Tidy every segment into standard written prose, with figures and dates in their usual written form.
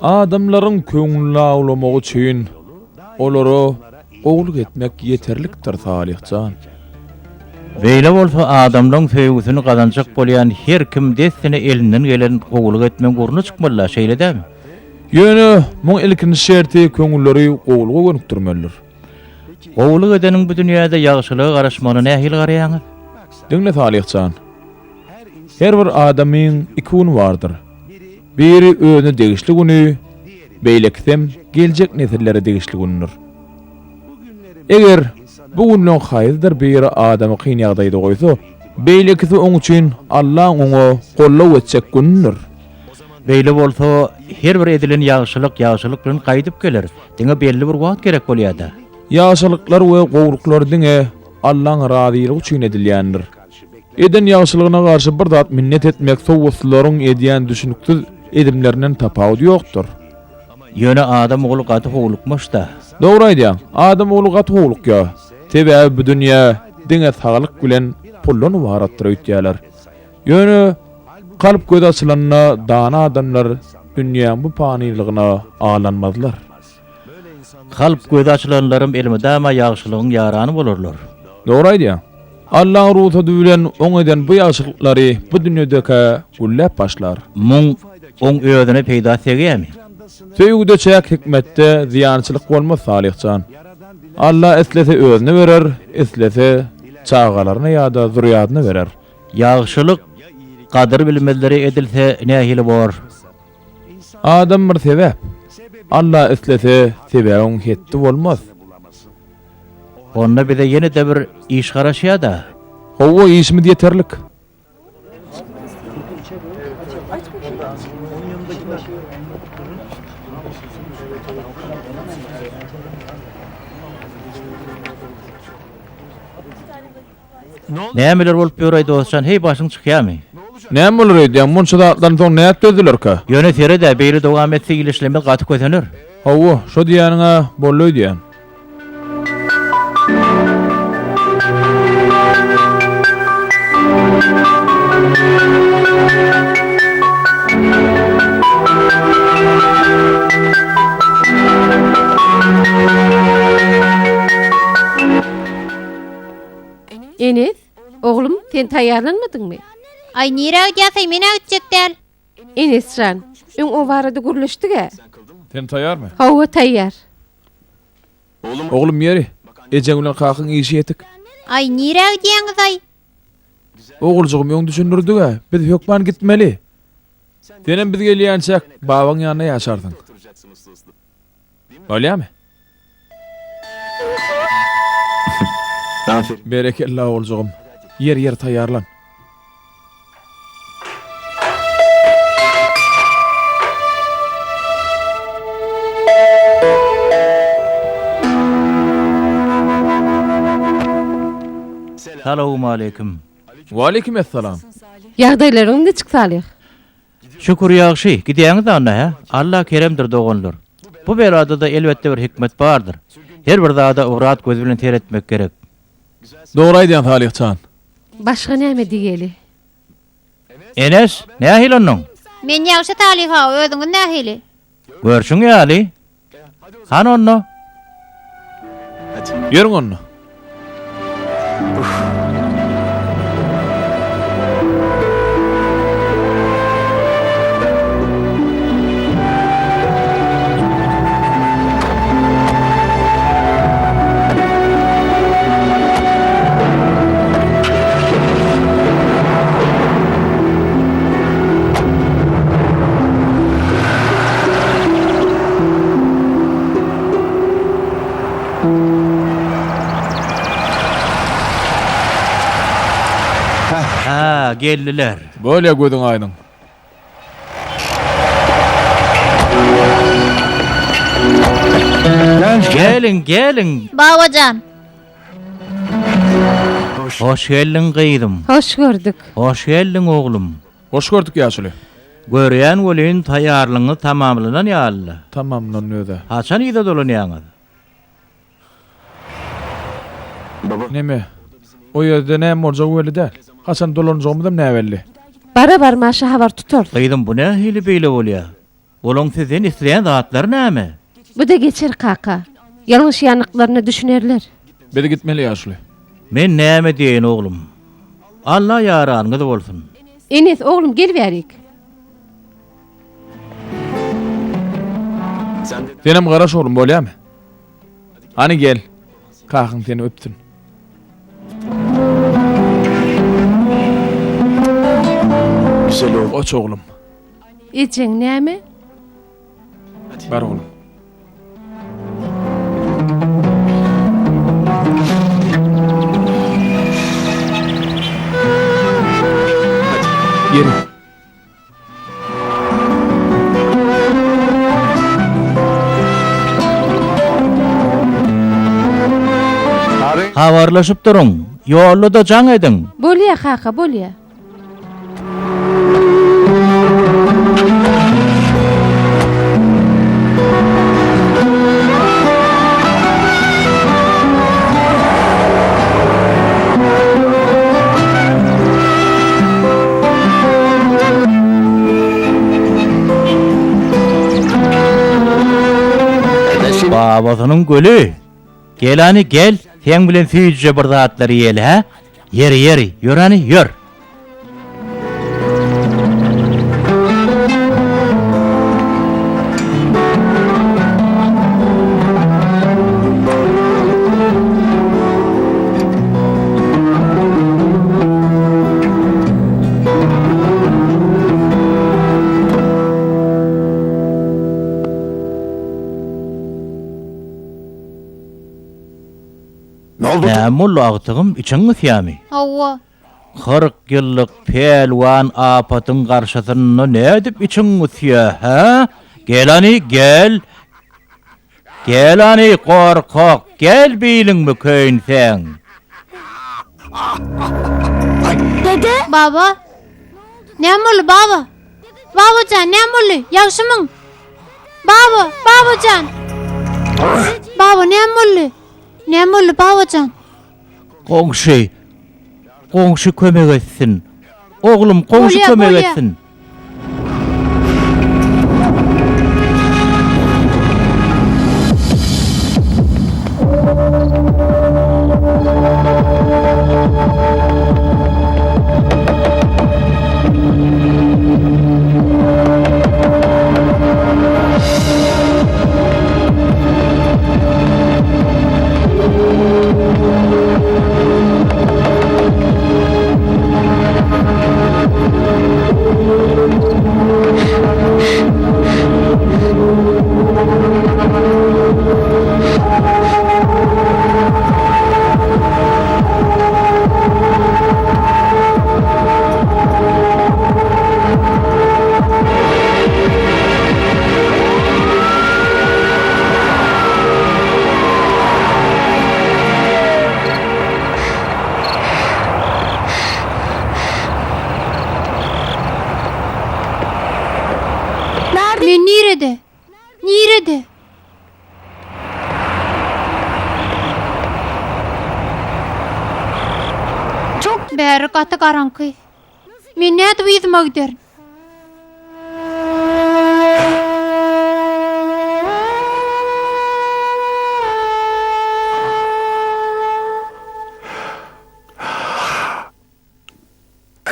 Adamlaryň köňlüni awlamak üçin olara gowulyk etmek ýeterlikdir, Salyh jan. Beýle bolsa adamlaň söýgüsini gazanjak bolýan her kim dessine elinden gelen gowulyk etmegiň ugruna çykmaly-la, şeýle dälmi? Ýöne muň ilkinji şerti köňülleri gowulyga gönükdirmelidir. Gowulyk edeniň bu dünýäde ýagşylyga garaşmagyna nähili garaýaňyz? Diňle Salyh jan. Her bir adamyň iki güni bardyr. Biri özüne degişli güni, beýlekisem geljek nesillere degişli gündür. Eger bu günleň haýsydyr biri adamy kyn ýagdaýda goýsa, beýlekisi oň üçin Allaň oňa goldaw etjek günüdir. Beýle bolsa, her bir edilen ýagşylyk ýagşylyk bilen gaýdyp geler, diňe belli bir wagt gerek bolýar-da. Ýagşylyklar we gowulyklar diňe Allaň razylygy üçin edilýändir. Eden ýagşylygyna garşy bir zat minnet etmek sowatsyzlaryň edýän düşüniksiz edimlerinden tapawudy ýokdur. Ýöne adam ogly gaty howlukmaç-da. Dogry aýdýaň, adam ogly gaty howlukýar. Sebäbi bu dünýä diňe saglyk bilen puldan ybaratdyr öýtýärler. Ýöne kalp gözi açylanda dana adamlar dünýäň bu panylygyna aldanmazlar. Kalp gözi açylanlaram elmydama ýagşylygyň ýarany bolarlar. Dogry aýdýaň. Allaň rugsady bilen oň eden bu ýagşylyklary bu dünýedekä gülläp başlar. Muň oň özüne peýdasy degýämi? Söýgüde çäk hikmetde zyýançylyk bolmaz Salyh jan. Alla islese özüne berer, islese çagalaryna ýa-da zürýadyna berer. Ýagşylyk gadyr bilmezlere edilse nähili bor? Adam bir sebäp. Alla islese sebäbiň hetdi bolmaz. Onda bize ýene-de bir iş garaşýa-da. Hawa, işimiz ýeterlik. Nämeler bolup ýör-aý dostjan, heý başyň çykýamy? Näme bolar öýdýäň, munça zatdan soň nädip dözdülerkä? Ýöne sered-ä, beýle dowam etse ilişlemez gaty kösener. Hawa, şo diýýäniň-ä boldy öýdýän. Enes, oglum, sen taýýarlanmadyňmy? Aý, nirä gidýäs-aý, men-ä gitjek däl. Enes jan, öň o barada gürleşdig-ä. Sen taýýarmy? Hawa, taýýar. Oglum, ýeri, ejeň bilen kakaň işi ýetik. Aý, nirä gidýäňiz-aý? Oguljygym, öň düşündirdik-ä, biz hökman gitmeli. Senem biz gelýänçäk babaň ýanynda ýaşarsyň. Bolýamy? Berekella oguljygym. Ýer ýer taýýarlan. Salowmaleýkim. Waleýkim essalam. Ýagdaýlaryň niçik Salyh? Şükür ýagşy, gidýäňiz anda hä? Alla keremdir doganlar. Bu belada-da elbetde bir hikmet bardyr. Her bir zada ybrat gözi bilen seretmek gerek. Dogry aýdýaň Salyh jan. Başga näme diýeli? Enes, nähili onnoň? Men ýagşy Salyh aga, özüňiz nähili? Görşüň ýaly. Hany onda? Ýörüň onda. Hä, geldiler. Bolýa gözüň aýdyň. Geliň, geliň. Babajan. Hoş geldiň gyzym. Hoş gördük. Hoş geldiň oglum. Hoş gördük ýaşuly. Görýän welin taýýarlygyňyz tamamlanan ýaly-la. Tamamlandy öz-ä. Haçan yza dolanýaňyz? Neme, o ýerde näme boljagy belli däl. Haçan dolanjagymyzam näbelli. Bara-barmaşa habar tutarys. Gyzym, bu nähili beýle bolýa? Olaň sizden isleýän zatlary näme? Bu-da geçer kaka. Ýalňyşýanlyklaryna düşünerler. Biz gitmeli ýaşuly. Men näme diýeýin oglum. Alla ýaranyňyz bolsun. Enes oglum gel bärik. Senem garaş oglum bolýamy? Hany gel. Kakyň seni öpsün. Goç oglum. Ejeň näme? Bar oglum. Ýeri. Habarlaşyp duruň. Ýolda-da jaň ediň. Bolýa kaka, bolýa. Babasynyň güli. Gel hany gel, seň bilen süýjüje bir zatlar iýeli, hä? Ýeri, ýeri, ýör hany, ýör. Näme boldy agtygym, içiň gysýamy? Hawa. 40 ýyllyk pälwan apatyň garşysynda nädip içiň gysýa, hä? Gel hany, gel! Gel hany, gorkak, gel biliňmi köýünseň! Dede! Baba! Näme boldy, baba? Baba jan, näme boldy? Ýagşymyň? Baba, baba jan! Baba, näme boldy? Näme boldy, baba jan? Goňşy, goňşy kömek etsin. Oglum, goňşy Bolýa, kömek bolýa. etsin. Men nirede? Nirede? Bäri gaty garaňky. Men nädip yzyma giderin?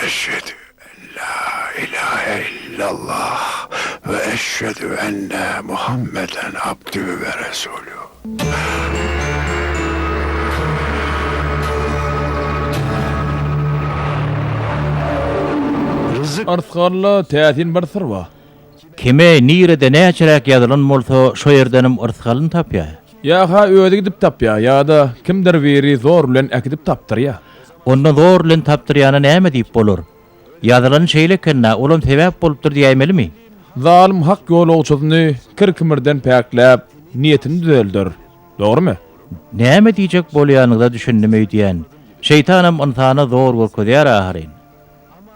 Eşhedü en la ilahe illallah ve eşhedü enne Muhammeden abdühü ve resulü. Yrsgalla täsin bir syr bar. Kime, nirede, näçeräk ýazylan bolsa, şo ýerdenem yrsgalyny tapýar. Ýa-ha özi gidip tapýar, ýa-da kimdir biri zor bilen äkidip tapdyrýar. Onda zor bilen tapdyrýana näme diýip bolar? Ýazylany şeýle eken-dä, olam sebäp bolupdyr diýäýmelimi? Zalym hak ýolagçysyny kir-kimirden päkläp, niýetini düzelder. Dogrumy? Näme diýjek bolýanyňyza düşündim öýdýän. Şeýtanam ynsana zor görkezýär ahyryn.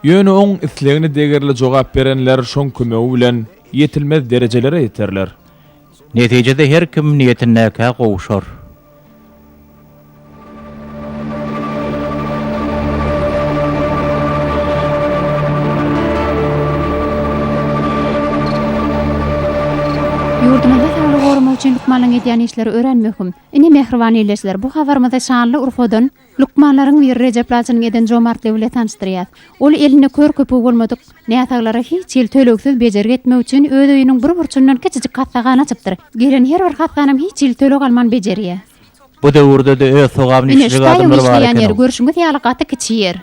Ýöne oň islegine degerli jogap berenler şoň kömegi bilen ýetilmez derejelere ýeterler. Netijede her kim niýetindäkä gowşar. üçin lukmanlaryň edýän işleri örän möhüm. Ine, mähriban ildeşler, bu habarymyzy şanly Urfadan lukmanlaryň biri Rejep Laçynyň eden jomartlygy bile tanyşdyrýas. Ol elinde kör köpügi bolmadyk näsaglara hiç hili tölegsiz bejergi etmek üçin öz öýüniň bir burçundan kiçijik hassahana açypdyr. Gelen her bir hassanam hiç hili töleg alman bejerýär. Bu döwürde-de öz sogabyny Ine, şu işlejek taýyň adamlar bar işleýän ýeri eken-ow. görşüňiz ýaly gaty kiçi ýer.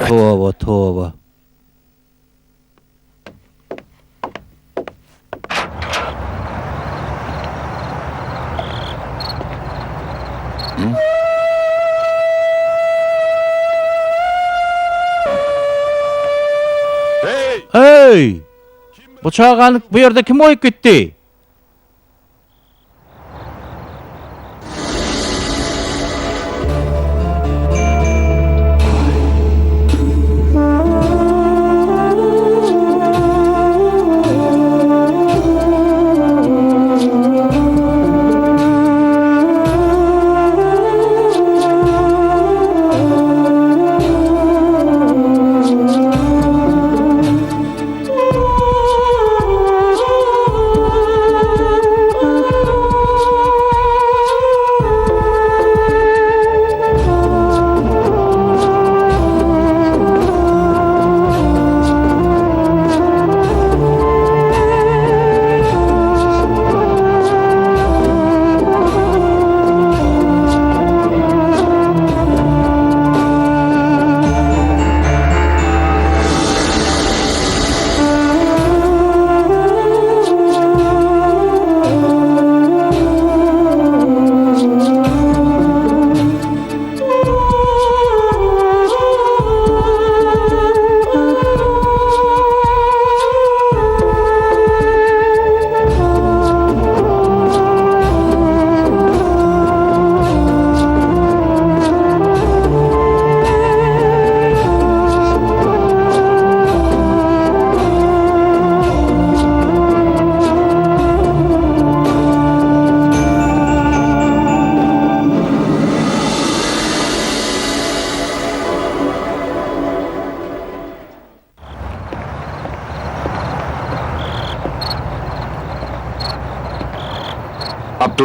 Toba, toba. Eý! Bu çagany bu ýerde kim goýup gitdi?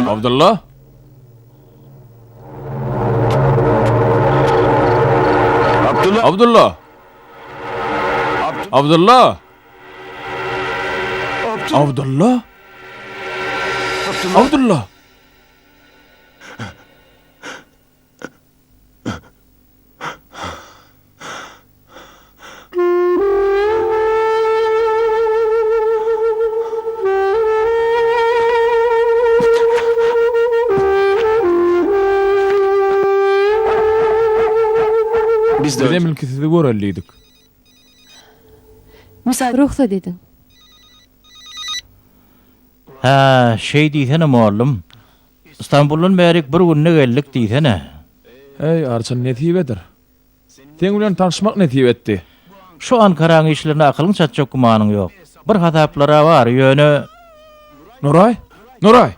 Abdylla? Abdylla! Abdylla! Abdylla! Abdylla! Bizem ilki sizi göreli diýdik. Rugsat ediň. Hä, şeý diýsene, mollum. Stambuldan bärik bir günde geldik diýsene. Eý, arçyn nesibedir. Seň bilen tanyşmak nesip etdi. Şu Ankaraň işlerine akylyň çatjak gümanyň ýok. Bir hasaplar-a bar, ýöne. Nuraý! Nuraý!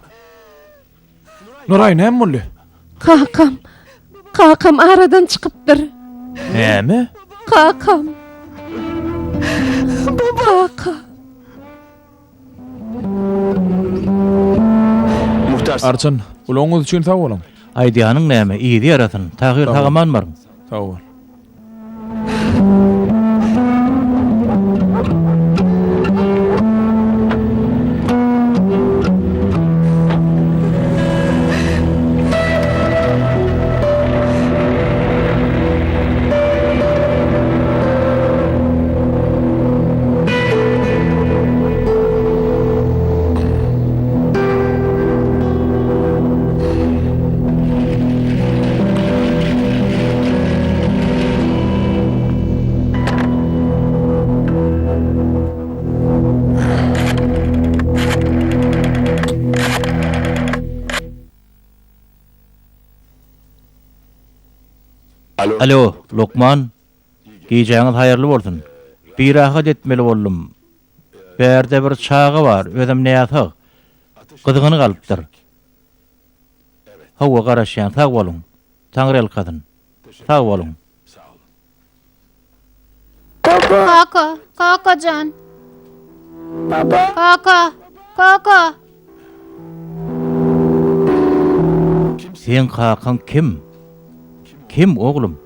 Nuraý, näme boldy? Kakam, kakam aradan çykypdyr. Näme? Kakam. Kaka. Arçyn, ulagyňyz üçin sag boluň. Aýdýanyň näme, yzy ýarasyn. Tahyr sag-aman baryň. Sag bol. Alo, lukman. Gijäňiz haýyrly bolsun. Birahat etmeli boldum. Bärde bir çaga bar, özem näsag. Gyzgyny galypdyr. Hawa, garaşýan. Sag boluň. Taňryýalkasyn. Sag boluň. Kaka, kaka jan. Kaka! Kaka! Seň kakaň kim? Kim, oglum?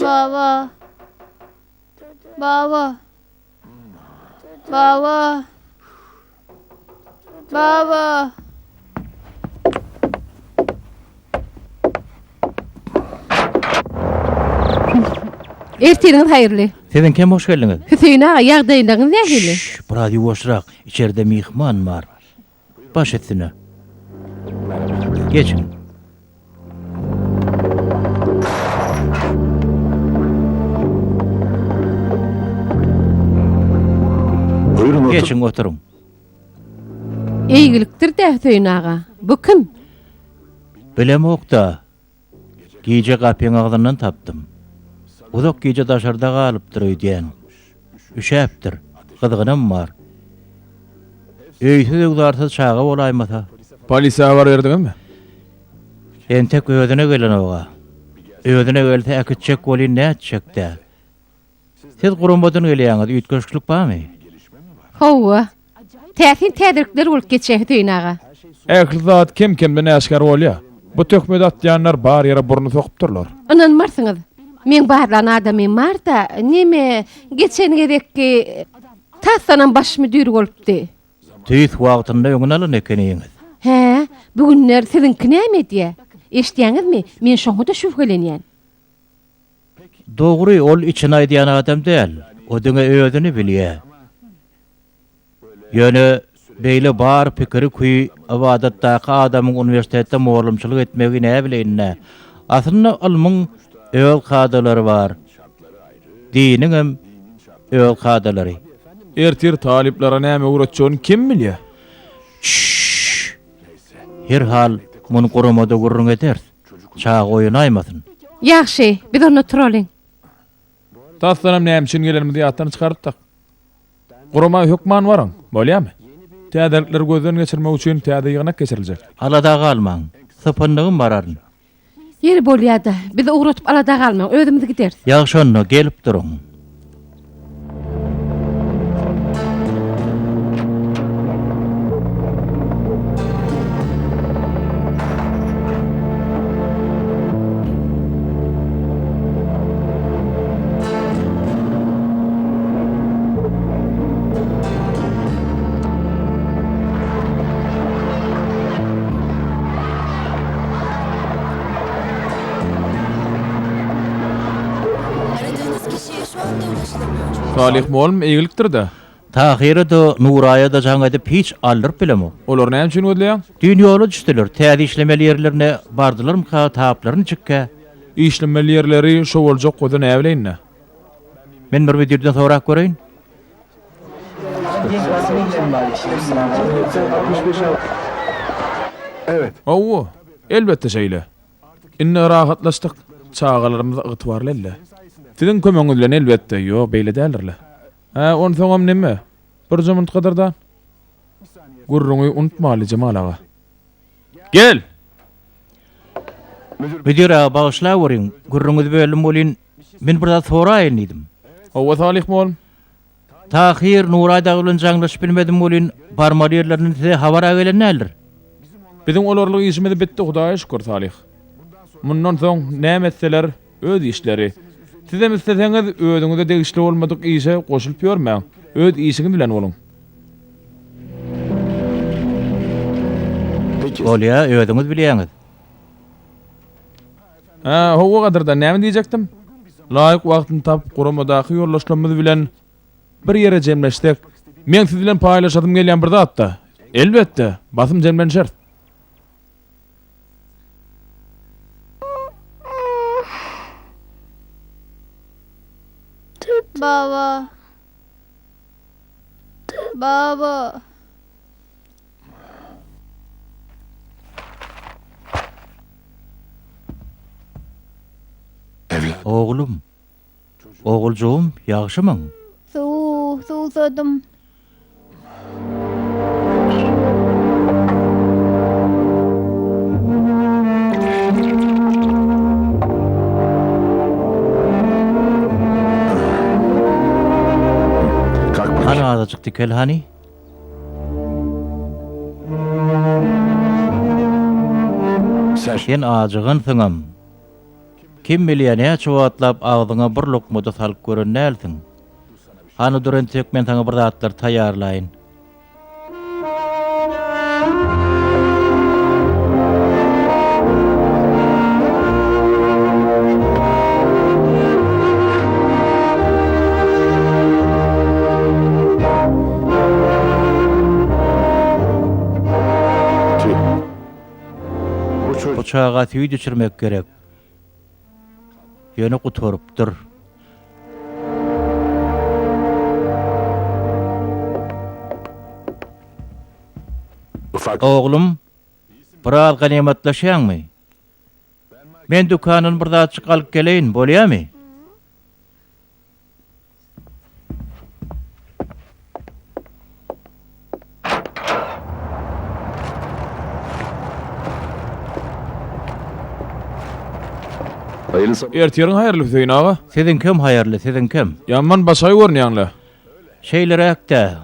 Baba. Baba. Baba. Baba. Ertiriňiz haýyrly. Siziňkem hoş geldiňiz. Hüseýin aga, ýagdaýlaryňyz nähili? Şşş, biraz ýuwaşrak, içeride myhman bar. Baş üstüne. Geçiň. Geçiň oturyň. Eýgilikdir-dä Hüseýin aga. Bu kim? Bilemok-da. Gije gapyň agzyndan tapdym. Uzak gije daşarda galypdyr öýdýän. Üşäpdir. Gyzgynam bar. Öýsüz-öwzarsyz çaga bolaýmasa. Polisiýa habar berdiňizmi? Entek özüne gelenok-a. Özüne gelse äkitjek welin nätjek-dä. Siz guramadan gelýäňiz, üýtgeşiklik barmy? Hawa. Täsin täzelikler bolup geçýär Hüseýin aga. Ähli zat kem-kemden äşgär bolýar. Bu töhmet atýanlar bar ýere burny sokupdyrlar. Ynanmarsyňyz. Meň barlan adamym bar-da, neme, geçen gezekki tasdanam baş müdir bolupdy. Tüýs wagtynda öňüni alan ekeniňiz. Hä, bu günler siziňki näme edýä? Eşidýäňizmi, men şoňa-da şübhelenýän. Dogry, ol içini aýdýan adam däl. O diňe özüni bilýä. Ýöne beýle bar pikiri küýi ybadatdaky adamyň uniwersitetde mugallymçylyk etmegi näbileýin-dä. Aslynda ylmyň öz kadalary bar. Diniňem öz kadalary. Ertir talyplara näme öwretjegini kim bilýä? Çşş! Herhal muny guramada gürrüň ederis. Çaga oýanaýmasyn. Ýagşy, biz onda turalyň. Tasdanam näme üçin gelenimizi ýatdan çykarypdyk. Gurama hökman baryň, bolýamy? Täzelikleri gözden geçirmek üçin täze ýygnak geçiriljek. Alada galmaň, sypyndygym bararyn. Ýeri bolýa-da, bizi ugratyp alada galmaň, özümiz gideris. Ýagşy onda, gelip duruň. Salyh mugallym eýgilikdir-dä. Tahyra-da, Nuraýa-da jaň edip hiç aldyryp bilemok. Olary näme üçin gözleýäň? Düýn ýola düşdüler. Täze işlemeli ýerlerine bardylarmyka, taplary niçikkä? Işlemeli ýerleri şo boljak bolsa näbileýin-dä. Men bir müdirden sorap göreýin. Hawa, elbetde şeýle. Indi rahatlaşdyk. Çagalarymyz ygtybarly elde. Siziň kömegiňiz bilen elbetde, ýok, beýle däldir-le. Hä, onsoňam neme, birje minut gadyrdan. Gürrüňi unutmaly, Jemal aga. Gel! Müdir aga, bagyşlaweriň, gürrüňizi böldüm welin, men bir zat soraýyn diýdim. Hawa, Salyh mugallym. Tahyr, Nuraý dagy bilen jaňlaşyp bilmedim welin, barmaly ýerlerinden size habar-a gelen däldir. Biziň olarlyk işimiz bitdi, Hudaýa şükür, Salyh. Mundan soň näme etseler, öz işleri. Sizem isleseňiz, özüňize degişli bolmadyk işe goşulyp ýörmäň, öz işiňiz bilen boluň. Bolýa, özüňiz bilýäňiz. Hä, hawa gadyrdan, näme diýjekdim? Laýyk wagtyny tapyp guramadaky ýoldaşlarymyz bilen bir ýere jemleşsek, meň siz bilen paýlaşasym gelýän bir zat-da. Elbetde, basym jemlenişeris. Baba. Baba. Oglum. Oguljygym, ýagşymyň? Suw, suwsadym. Hany azajyk dikel hany. Sen ajygansyňam. Kim bilýä näçe wagtlap agzyňa bir lukma-da salyp gören dälsiň. Hany dur entek men saňa bir zatlar taýýarlaýyn. Bu çaga süýt içirmek gerek. Ýöne gutarypdyr. Oglum, biraz ganymatlaşýaňmy? Men dükandan bir zatjyk alyp geleýin, bolýamy? Ertiriň haýyrly Hüseýin aga. Siziňkem haýyrly, siziňkem. Ýaman başaý görünýäň-le. Şeýleräk-dä.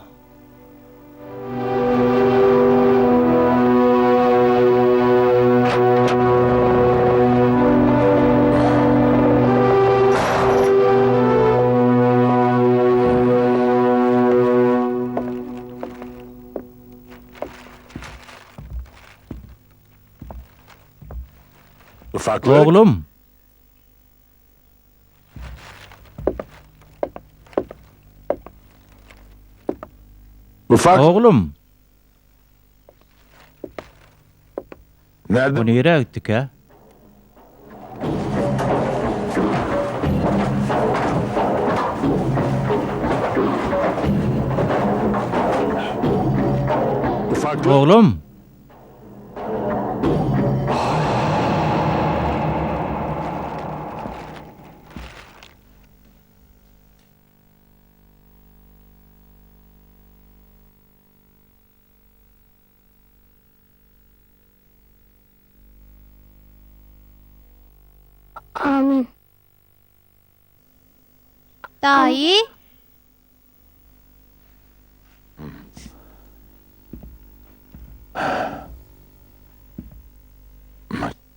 Oglum! Oglum! Bu nirä gitdikä? Oglum! Amin. Daýy.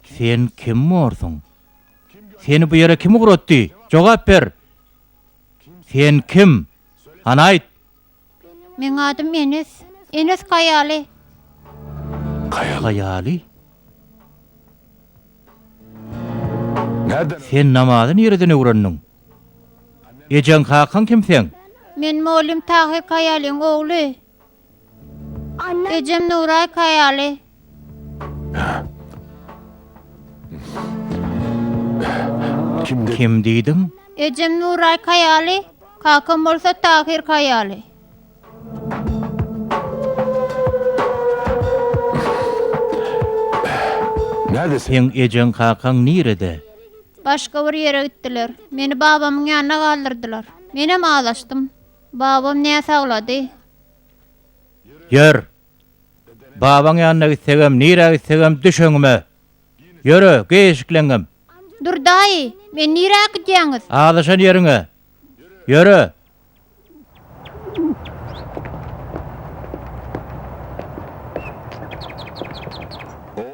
Sen kim borsuň? Seni bu ýere kim ugratdy? Jogap ber! Sen kim? Hany aýt! Meň adym Enes. Enes Gaýaly. Gaýaly? Sen namazy nireden öwrendiň? Ejeň kakaň kim seň? Men mugallym Tahyr Kaýalyň ogly. Ejem Nuraý Kaýaly. Kim diýdiň? Ejem Nuraý Kaýaly, kakam bolsa Tahyr Kaýaly. Seň ejeň kakaň nirede? Başga bir ýere gitdiler. Meni babamyň ýanyna galdyrdylar. Menem azaşdym. Babam näsaglady. Ýör! Babaň ýanyna gitsegem, nirä gitsegem düş öňüme. Ýöre, geý eşikleňňem. Dur daýy, meni nirä äkidýäňiz? Azaşan ýeriňe. Ýöre!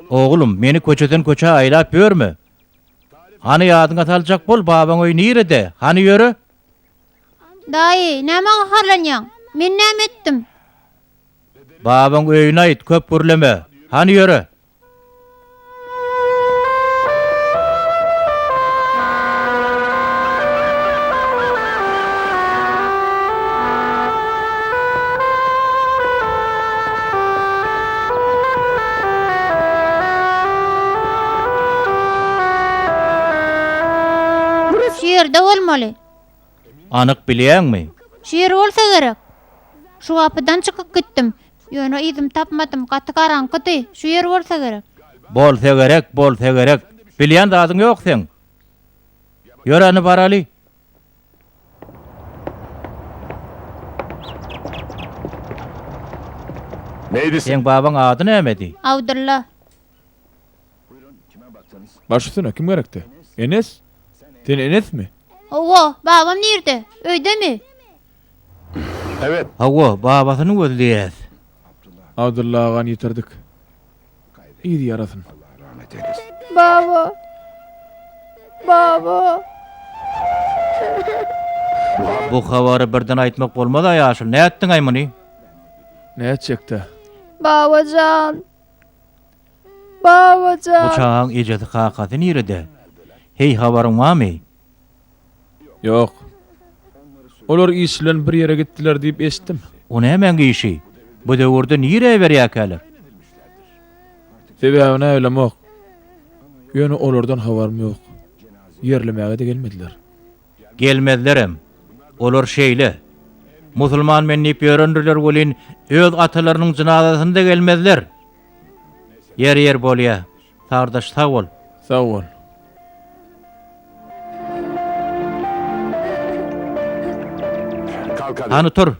Oglum, meni köçeden köçä aýlap ýörme. Hany ýadyňa saljak bol, babaň öýi nirede? Hany ýöre? Daýy, nämä gaharlanýaň? Men näme etdim? Babaň öýüni aýt, köp gürleme. Hany ýöre? Şu ýerde bolmaly. Anyk bilýäňmi? Şu ýer bolsa gerek. Şu gapydan çykyp gitdim. Ýöne yzymy tapmadym. Gaty garaňkydy. Şu ýer bolsa gerek. Bolsa gerek, bolsa gerek. Bilýän zadyň ýok seň. Ýör hany baraly. Seň babaň ady nämedi? Abdylla. Baş üstüne, kim gerekdi? Enes? Sen Enesmi? Hawa, babam nirde? Öýdemi? Hawa, babasyny gözleýäs. Abdylla agany ýitirdik. Yzy ýarasyn. Baba. Baba. Bu habary birden aýtmak bolmaz-a ýaşuly, nätdiň-aý muny? Nätjek-dä? Baba jan. Baba jan. Bu çagaň ejesi kakasy nirede? Heý habaryň barmy? Ýok. Olar iş bilen bir ýere gitdiler diýip eşitdim. O nämäň işi? Bu döwürde nirä berýäkäler? Sebäbini-ä bilemok. Ýöne olardan habarym ýok. Ýerlemäge-de gelmediler. Gelmezlerem. Olar şeýle. Musulman men diýip ýörendirler welin, öz atalarynyň jynazasyna-da gelmezler. Ýer ýer bolýa. Sardaş sag bol. Sag bol. Hany tur.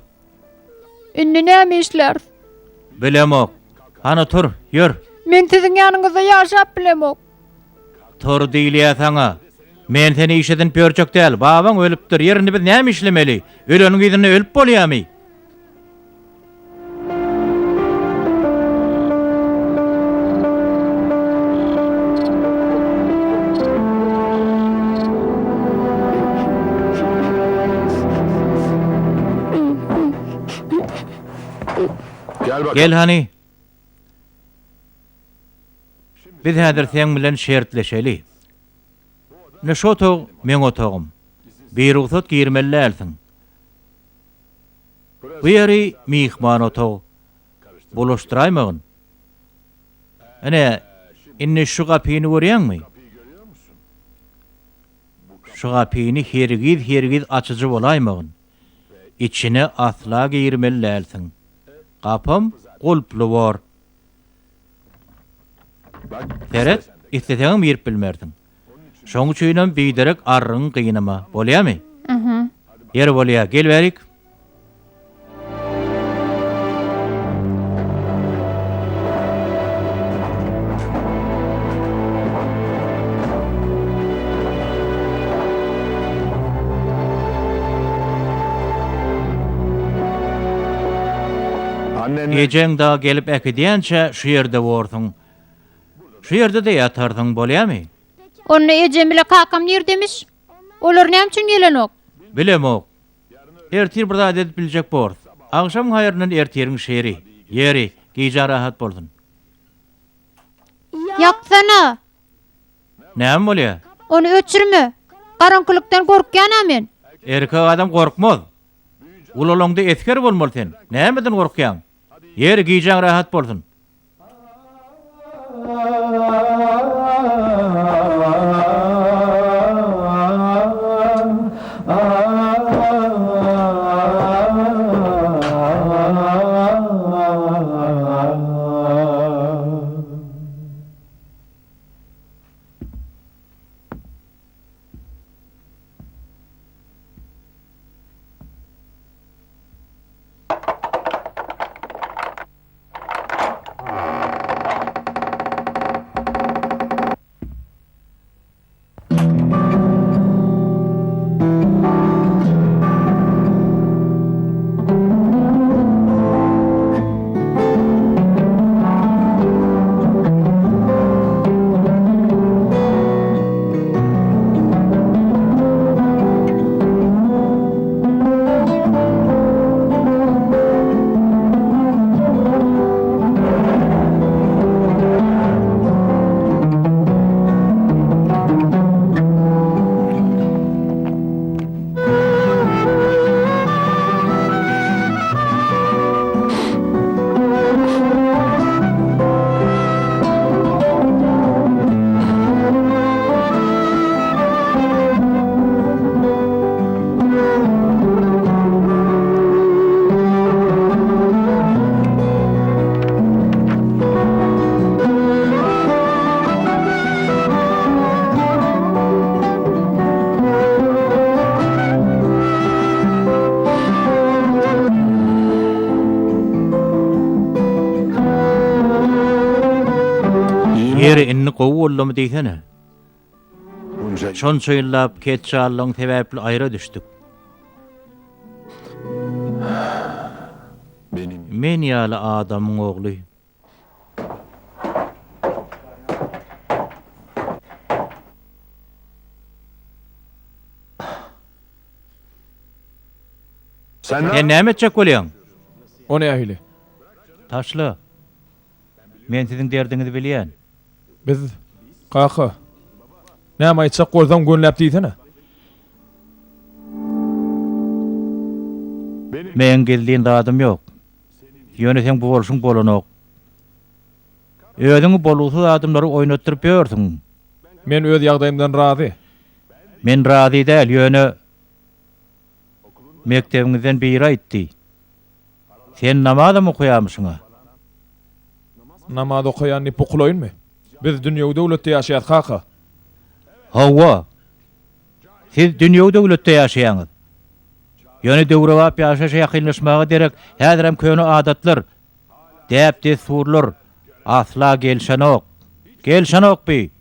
Indi näme işläris? Bilemok. Hany tur, ýör. Men siziň ýanyňyzda ýaşap bilemok. Tur diýilýä saňa. Men seni iş edinip ýörjek däl. Babaň ölüpdir. Ýer indi biz näme işlemeli? Öleniň yzynda ölüp bolýamy? Gel hany. Biz häzir seň bilen şertleşeli. Ine şu otag meň otagym. Birugsat girmeli dälsiň. Bu ýeri myhman otag. Bulaşdyraýmagyn. Ine, indi şu gapyny görýäňmi? Şu gapyny hergiz-hergiz açyjy bolaýmagyn. Içine asla girmeli dälsiň. Gapam gulply bor. Seret, isleseňem girip bilmersiň. Şoň üçinem biderek arrygyňy gynama, bolýamy? Ýeri bolýa, gel bärik. Ejeň dagy gelip äkidýänçä şu ýerde borsuň. Şu ýerde-de ýatarsyň, bolýamy? Onda ejem bile kakam nirdemiş? Olar näme üçin gelenok? Bilemok. Ertir bir zat edip biljek borus. Agşamyň haýryndan ertiriň şeri. Ýeri, gijäň rahat bolsun. Ýaksana! Näme bolýa? Ony öçürme. Garaňkylykdan gorkýan-a men. Erkek adam gorkmaz. Ulalaňda esger bolmaly sen. Nämeden gorkýaň? Ýeri, gijäň rahat bolsun. Ýeri indi gowy boldumy diýsene. Şonça ýyllap ketjallygyň sebäpli aýra düşdük. Men ýaly adamyň ogly. Sen näme etjek bolýaň? O nähili? Taşla. Men siziň derdiňizi bilýän. Biz, kaka, näme aýtjak bolsaň gönüläp diýsene. Meň gizlin zadym ýok. Ýöne seň bu bolşuň bolanok. Özüňi bolgusyz adamlara oýnatdyryp ýörsüň. Men öz ýagdaýymdan razy. Men razy däl, ýöne mekdebiňizden biri aýtdy. Sen namazam okaýarmyşyň-a? Namaz okaýan diýip bukulaýynmy? Biz dünýewi döwletde ýaşaýas, kaka. Hawa. Siz dünýewi döwletde ýaşaýaňyz. Ýöne döwrebap ýaşaýşa ýakynlaşmaga derek häzirem köne adatlar, däp-dessurlar asla gelşenok. Gelşenok bi!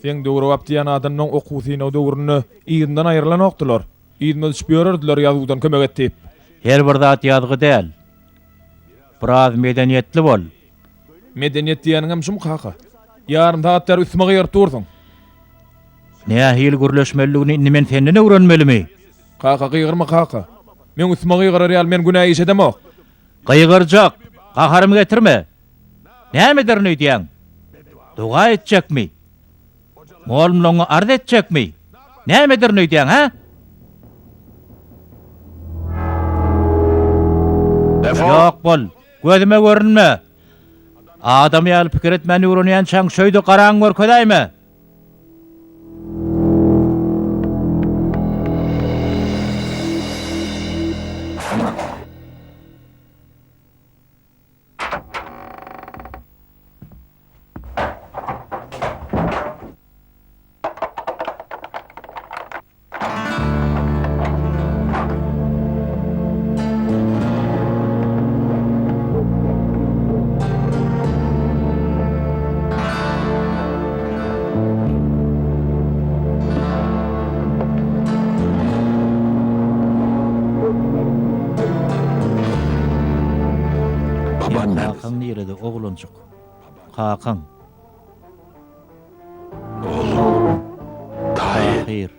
Seň döwrebap diýýän adamlaň okuw synag döwründe yzyndan aýrylanokdylar. Yzyna düşüp ýörerdiler ýazuwdan kömek et diýip. Her bir zat ýazgy däl. Biraz medeniýetli bol. Medeniýet diýýäniňem şumy kaka? Ýarym sagat bäri üstüme gygyryp dursuň. Nähili gürleşmelidigini indi men senden öwrenmelimi? Kaka gygyrma kaka. Meň üstüme gygyrar ýaly men günä iş edemok. Gygyrjak! Gaharymy getirme! Näme ederin öýdýäň? Doga etjekmi? Mugallymlaryňa arz etjekmi? Näme ederin öýdýäň, hä? Ýok bol! Gözüme görünme! Adam ýaly pikir etmän öwrenýänçäň şöýde garaňy görkezäýme! Kakaň nirede, oglanjyk? Kakaň. Tahyr.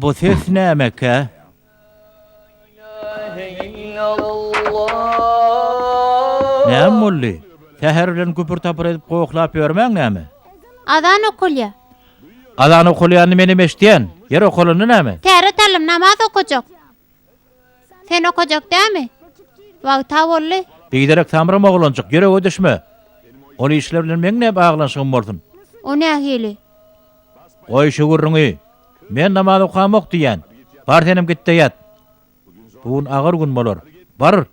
Bu ses nämekä? Näme boldy? Säher bilen güpür-tapyr edip gohlap ýörmäň näme? Azan okalýa. Azan okalýanyny menem eşidýän. Ýeri okalanda näme? Täret aldym, namaz okajak. Sen okajak dämi? Wagta boldy. Biderek samrama oglanjyk, ýürege düşme. Ol işler bilen meň nä baglanyşygym bolsun? O nähili? Goý şu gürrüňi. Men namaz okamok diýýän. Bar senem git-de ýat. Bu gün agyr gün bolar. Bar!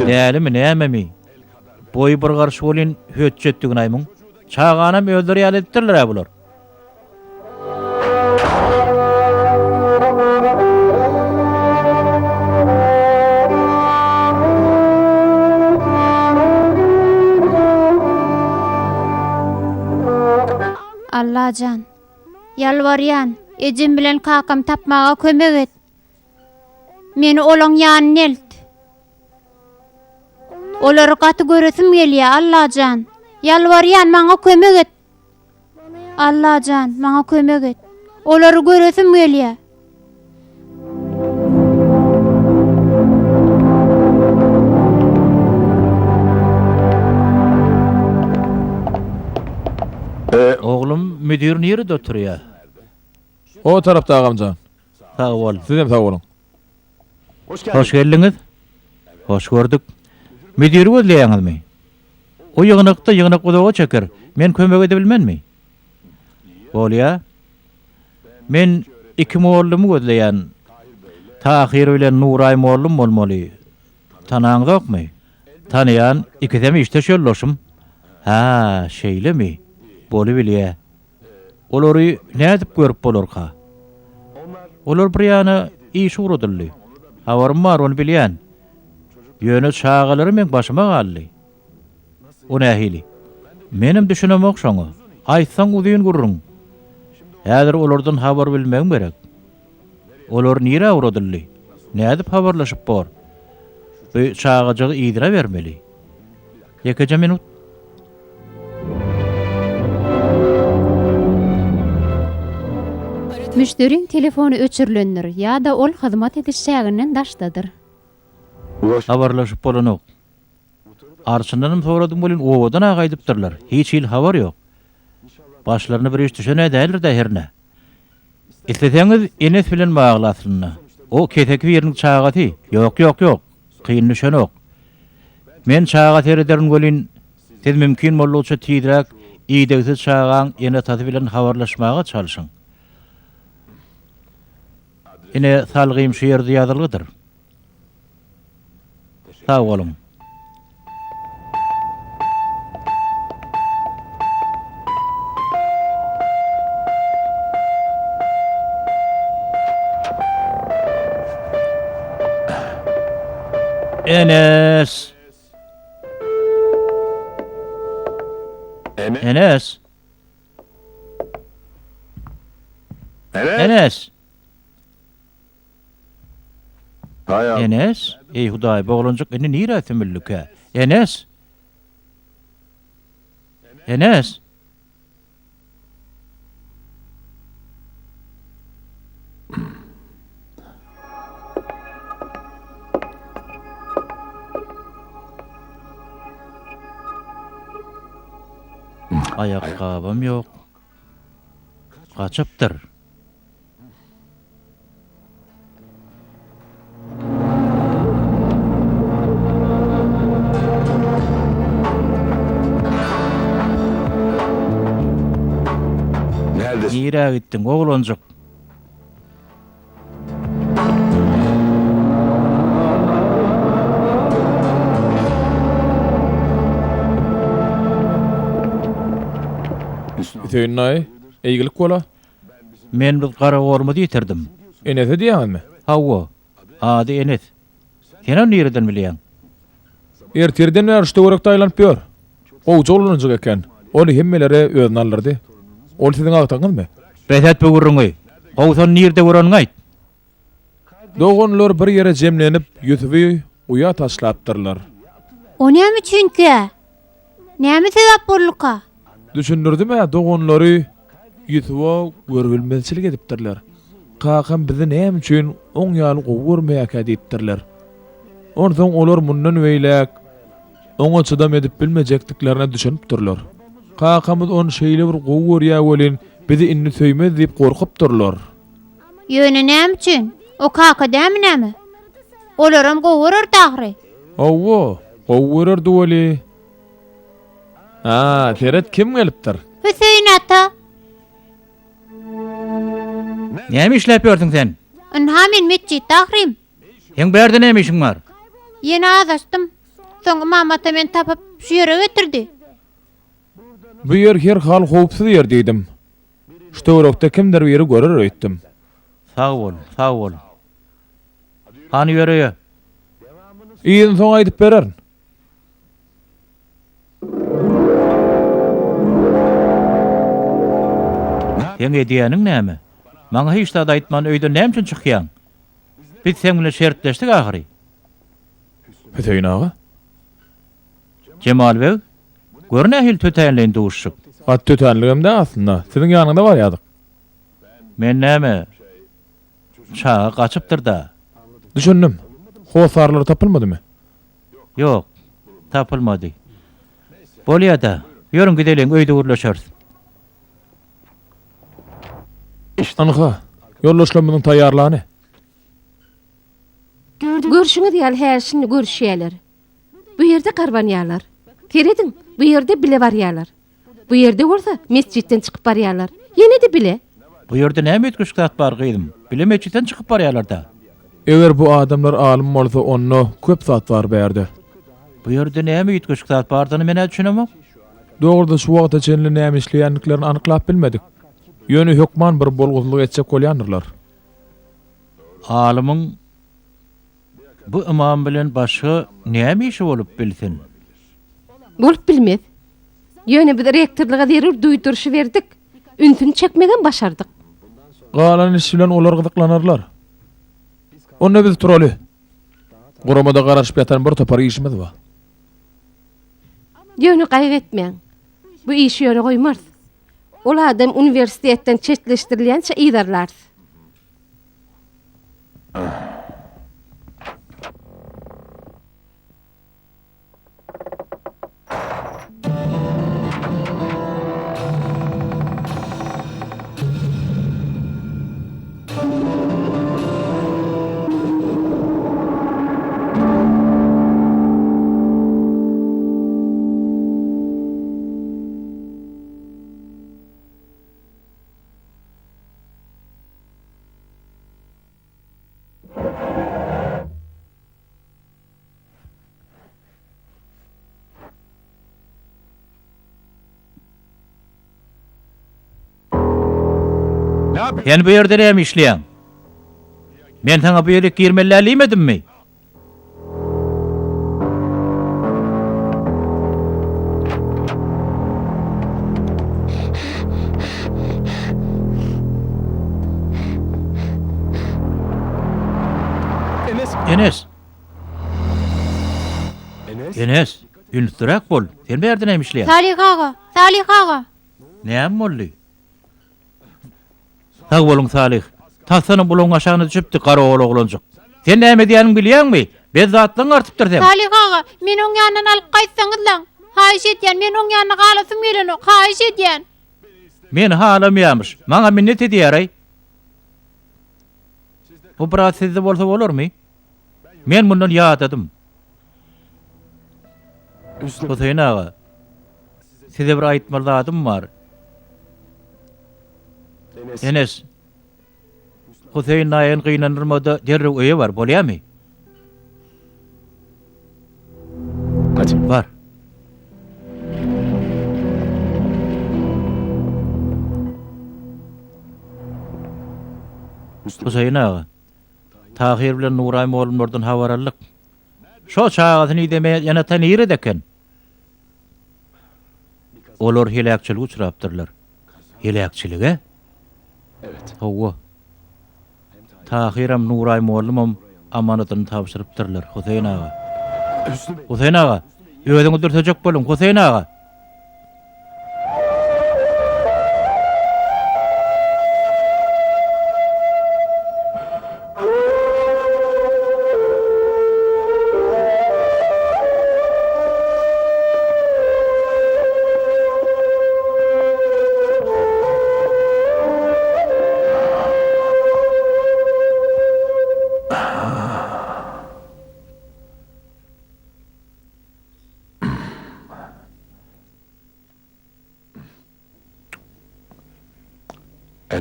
Dälimi, nämemi? Boýy bir garyş welin hötjetdigini-aý muň. Çaganam özleri ýaly edipdirler-ä bular. Allajan, ýalbarýan, ejem bilen kakamy tapmaga kömek et. Meni olaň ýanyna elt. Olary gaty göresim gelýär, Allajan. Ýalbarýan, maňa kömek et. Allajan, maňa kömek et. Olary göresim gelýär. Oglum, müdir nirede oturýar? O tarapda agamjan. Sag bol. Sizem sag boluň. Hoş geldiňiz. Hoş gördük. Müdiri gözleýäňizmi? O ýygnakda ýygnak uzaga çeker. Men kömek edebilmenmi? Bolýa. Men iki mollumy gözleýän. Tahyr bilen Nuraý mollum bolmaly. Tanaňzokmy? Tanaýan, ikisem işdeş ýoldaşym. Hä, şeýlemi? Bolubilýä. Olary nädip görüp bolarka? Olar bir ýana işe ugradyldy. Habarym bar, ony bilýän. Ýöne çagalary meň başyma galdy. O nähili? Menem düşünemok şoňa. Aýtsaň uzyn gürrüň. Häzir olardan habar bilmegim gerek. Olar nirä ugradyldy? Nädip habarlaşyp bor? Bu çagajygy yzyna bermeli. Ýekeje minut. Müşderiň telefony öçürilendir ýa-da ol hyzmat ediş çäginden daşdadyr. Habarlaşyp bolanok. Arçyndanam soradym welin obadan-a gaýdypdyrlar. Hiç hili habar ýok. Başlaryna bir iş düşen-ä däldir-dä hernä. Isleseňiz Enes bilen bagly aslynda. O keseki biriniň çagasy. Ýok, ýok, ýok. Kyn düşenok. Men çaga serederin welin, siz mümkin boldugyça tizräk idegsiz çagaň ene-atasy bilen habarlaşmaga çalşyň. Ine, salgym şu ýerde ýazylgydyr. Sag boluň. Enes! Enes! Enes! Enes! Eý, Hudaý, bu oglanjyk indi nirä sümüldikä? Enes! Enes! Aýakgabam ýok. Gaçypdyr. Nirä gitdiň, oglanjyk? Hüseýin daýy, eýgilik bola. Men bir garagolumyzy ýitirdim. Enese diýýäňizmi? Hawa, ady Enes. Sen ony nireden bilýäň? Ertirden bäri şu töwerekde aýlanyp ýör. Gowja oglanjyk eken. Ony hemmelere özüne aldyrdy. Ol siziň agtygyňyzmy? Bes et bu gürrüňi. Gowusy ony nirde göreniňi aýt. Doganlar bir ýere jemlenip, Ýusuby guýa taşlapdyrlar. O näme üçinkä? Näme sebäp bolduka? Düşündirdim-ä, doganlary Ýusuba görübilmezçilik edipdirler. Kakam bizi näme üçin oň ýaly gowy görmeýärkä diýipdirler. Onsoň olar mundan beýläk oňa çydam edip bilmejekdiklerine düşünipdirler. Kakamyz ony şeýle bir gowy görýär welin, bizi indi söýmez diýip gorkupdyrlar. Ýöne näme üçin? O kaka dämi näme? Olaram gowy görerdi ahyry. Hawa, gowy görerdi weli. A, seret kim gelipdir? Hüseýin ata. Näme işläp ýörsüň sen? Ynha men metjitde ahyryn. Seň bärde näme işiň bar? Ýene azaşdym. Soň Ymam ata meni tapyp, şu ýere getirdi. Bu ýer her hal howpsuz ýer diýdim. Şu töwerekde kimdir biri görer öýtdüm. Sag bol, sag bol. Hany ýör öýe. Yzyny soň aýdyp bererin. Seň edýäniň näme? Maňa hiç zat aýtman öýden näme üçin çykýaň? Biz seň bilen şertleşdik ahyry. Hüseýin aga. Jemal beg, gör nähili tötänleýin duşuşyk. Gaty tötänligem däl aslynda. Siziň ýanyňyza barýardyk. Men näme, çaga gaçypdyr-da. Düşündim. Hossarlary tapylmadymy? Ýok, tapylmady. Bolýa-da, ýörüň gideliň, öýde gürleşeris. Ynha, ýoldaşlarymyzyň taýýarlany. Görşüňiz ýaly häli-şindi görüşýärler. Bu ýerde garbanýarlar. Serediň, bu ýerde bile barýarlar. Bu ýerde bolsa metjitden çykyp barýarlar. Ýene-de bile. Bu ýerde näme üýtgeşik zat bar, gyzym? Bile metjitden çykyp barýarlar-da. Eger bu adamlar alym bolsa, onda köp zat bar bärde. Bu ýerde näme üýtgeşik zat bardygyny men-ä düşünemok. Dogrusy, şu wagta çenli näme işleýändiklerini anyklap bilmedik. Ýöne hökman bir bolgusyzlyk etjek bolýandyrlar. Alymyň bu ymam bilen başga näme işi bolup bilsin? Bolup bilmez. Ýöne biz rektorlyga zerur duýduryşy berdik. Ünsüni çekmegem başardyk. Galan iş bilen olar gyzyklanarlar. Onda biz turaly. Guramada garaşyp ýatan bir topar işimiz bar. Ýöne gaýgy etmäň. Bu işi ýöne goýmarys. Ol adam uniwersitetden çetleşdirilýänçä yzarlarys. Sen bu ýerde näme işleýäň? Men saňa bu ýere girmeli däl diýmedimmi? Enes. Enes, ünsliräk bol. Sen bu ýerde näme işleýäň? Salyh aga, Salyh aga. Näme boldy? Sag boluň Salyh. Tasdanam ulagyň aşagyna düşüpdi garagol oglanjyk. Sen näme edýäniňi bilýäňmi? Bezzatlygyň artypdyr seň. Salyh aga, meni oň ýanyndan alyp gaýtsaňyzlaň. Haýyş edýän, men oň ýanynda galasym gelenok, haýyş edýän. Meni halamaýamyş. Maňa minnet edýär-aý. Bu biraz sizde bolsa bolarmy? Men mundan ýadadym. Huseýin aga, size bir aýtmaly zadym bar. Enes, Huseýin daýyny gynandyrma-da derrew öýe bar, bolýamy? Bar. Huseýin aga, Tahyr bilen Nuraý mollumlardan habar aldyk. Şo çagasyny idemeýän ene-ata nirede eken? Olar heläkçilige uçrapdyrlar. Heläkçilige? Hawa. Tahyram, Nuraý mollumam amanadyny tabşyrypdyrlar, Huseýin aga. Huseýin aga, özüňi dürsejek boluň, Huseýin aga!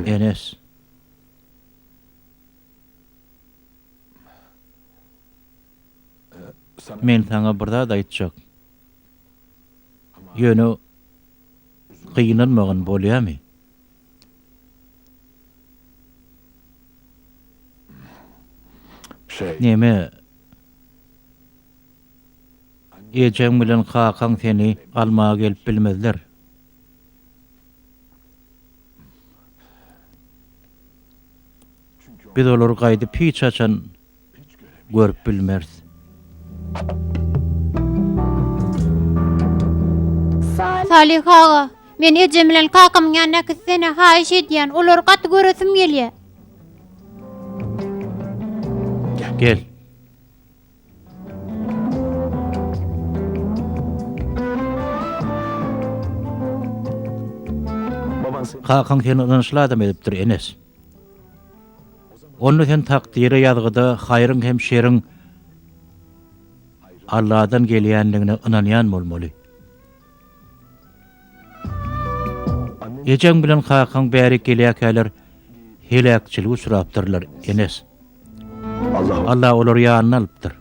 Enes. Men saňa bir zat aýtjak. Ýöne gynanmagyn bolýamy? Neme, ejeň bilen kakaň seni almaga gelip bilmezler. Biz olary gaýdyp hiç haçan görüp bilmeris. Salyh aga, meni ejem bilen kakamyň ýanyna äkitsene, haýyş edýän, olary gaty göresim gelýär. Gel. Kakaň seni ynançly adam edipdir, Enes. Onda sen takdyra ýazgyda haýryň hem şeriň Alladan gelýändigine ynanýan bolmaly. Ejeň bilen kakaň bärik gelýärkäler heläkçilige uçrapdyrlar, Enes. Allah olary ýanyna alypdyr.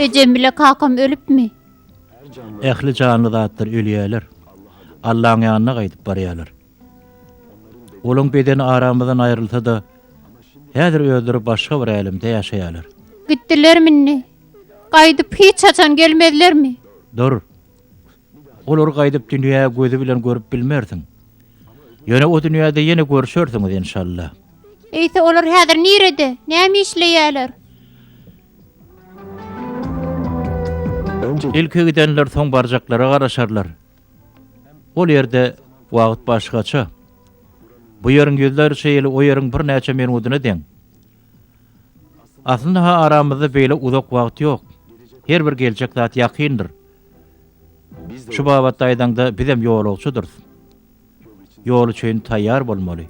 Ejem bile kakam ölüpmi? Ähli janly zatlar ölýärler. Allaň ýanyna gaýdyp barýarlar. Olaň bedeni aramyzdan aýrylsa-da, häzir özleri başga bir älemde ýaşaýarlar. Gitdilermi indi? Gaýdyp hiç haçan gelmezlermi? Dur. Olary gaýdyp dünýä gözi bilen görüp bilmersiň. Ýöne o dünýäde ýene görşersiňiz enşalla. Eýse olar häzir nirede? Näme işleýärler? Ilki gidenler soň barjaklara garaşarlar. Ol ýerde wagt başgaça. Bu ýeriň ýüzlerçe ýyly o ýeriň birnäçe minudyna deň. Aslynda-ha aramyzda beýle uzak wagt ýok. Her bir geljek zat ýakyndyr. Şu babatda aýdaňda bizem ýolagçydyrys. Ýol üçin taýýar bolmaly.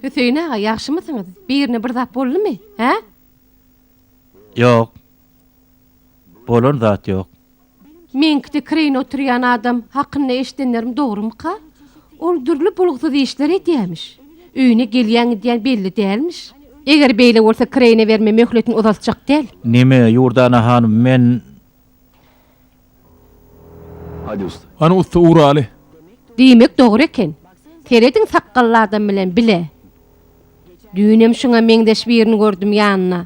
Hüseýin aga, ýagşymysyňyz? Birine bir zat boldumy? Hä? Ýok. Bolan zat ýok. Meňkide kireýine oturýan adam hakynda eşidenlerim dogrumyka? Ol dürli bulgsyz işler edýämiş. Öýüne gelýän-gidýän belli dälmiş. Eger beýle bolsa kireýine berme möhletini uzaltjak däl. Neme, Ýurdana hanym, men. Hany ussa ugraly. Diýmek dogry eken. Serediň sakgally adam bilen bile. Düýnem şuňa meňzeş birini gördüm ýanyna.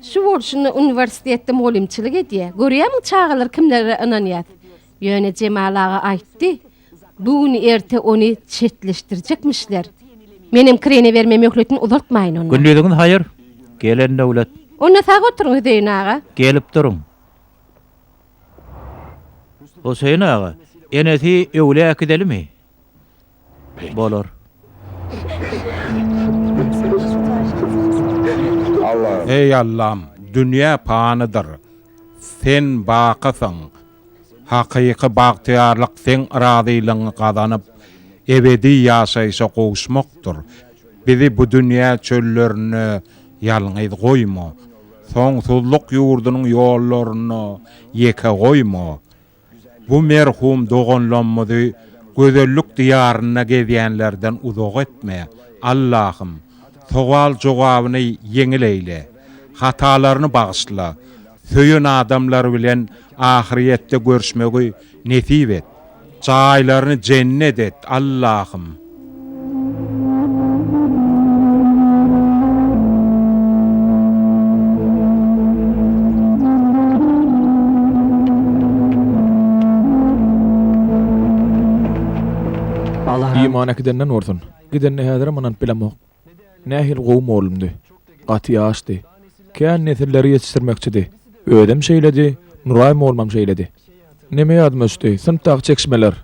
Şu bolşuna uniwersitetde mugallymçylyk edýär. Görýärmiň çagalar kimlere ynanýar. Ýöne Jemal aga aýtdy, bu gün erte ony çetleşdirjekmişler. Menem kireýine berme möhletini uzaltmaýyn onda. Gündiziňiz haýyr, gelen döwlet. Onda sag oturyň Hüseýin aga. Gelip duruň. Hüseýin aga, enesi öwlä äkidelimi? Bolar. Eý Allam, dünýä panydyr, Sen bakysyň. Hakyky bagtyýarlyk Seň razylygyňy gazanyp, ebedi ýaşaýşa gowuşmakdyr. Bizi bu dünýä çöllerinde ýalňyz goýma. Soňsuzlyk ýurdunyň ýollarynda ýeke goýma. Bu merhum doganlammyzy gözellik diýarynda gezýänlerden uzak etme, Allahym! Sowal-jogabyny ýeňil eýle. Hatalaryny bagyşla. Söýen adamlary bilen ahyrýetde görüşmegi nesip et. Jaýlaryny jennet et, Allahym! äkidenden bolsun. Gidenine häzirem ynanyp bilemok. Nähili gowy mollumdy. Gaty ýaşdy. Kän nesilleri ýetişdirmekçidi. Özem şeýledi, Nuraý mollumam şeýledi. Neme ýadyma düşdi, synpdaky çekişmeler.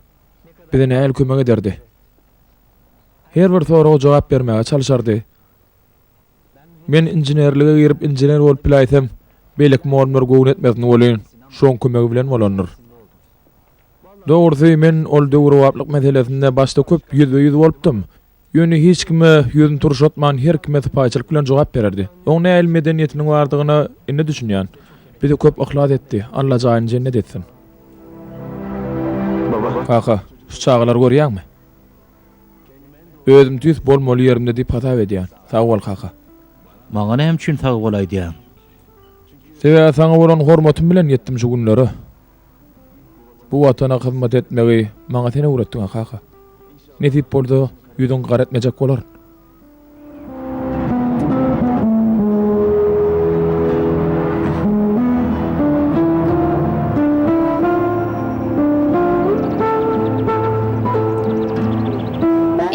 Bize nähili kömek ederdi. Her bir soraga jogap bermäge çalşardy. Men inženerlige girip inžener bolup biläýsem, beýleki mugallymlar göwün etmesin welin, şoň kömegi bilen bolandyr. Dogrusy, men ol döwrebaplyk meselesinde başda köp ýüzbe-ýüz bolupdym. Ýöne hiç kime ýüzüni turşatman her kime sypaýyçylyk bilen jogap bererdi. Oň nähili medeniýetiniň bardygyna indi düşünýän. Bize köp yhlas etdi. Alla jaýyny jennet etsin. Kaka, şu çagalary görýäňmi? Özüm tüýs bolmaly ýerimde diýip hasap edýän. Sag bol, kaka. Maňa näme üçin sag bol aýdýaň? Sebäbi saňa bolan hormatym bilen ýetdim şu günlere. Bu Watana hyzmat etmegi maňa sen öwretdiň-a, kaka. Nesip bolsa, ýüzüňi gara etmejek bolaryn.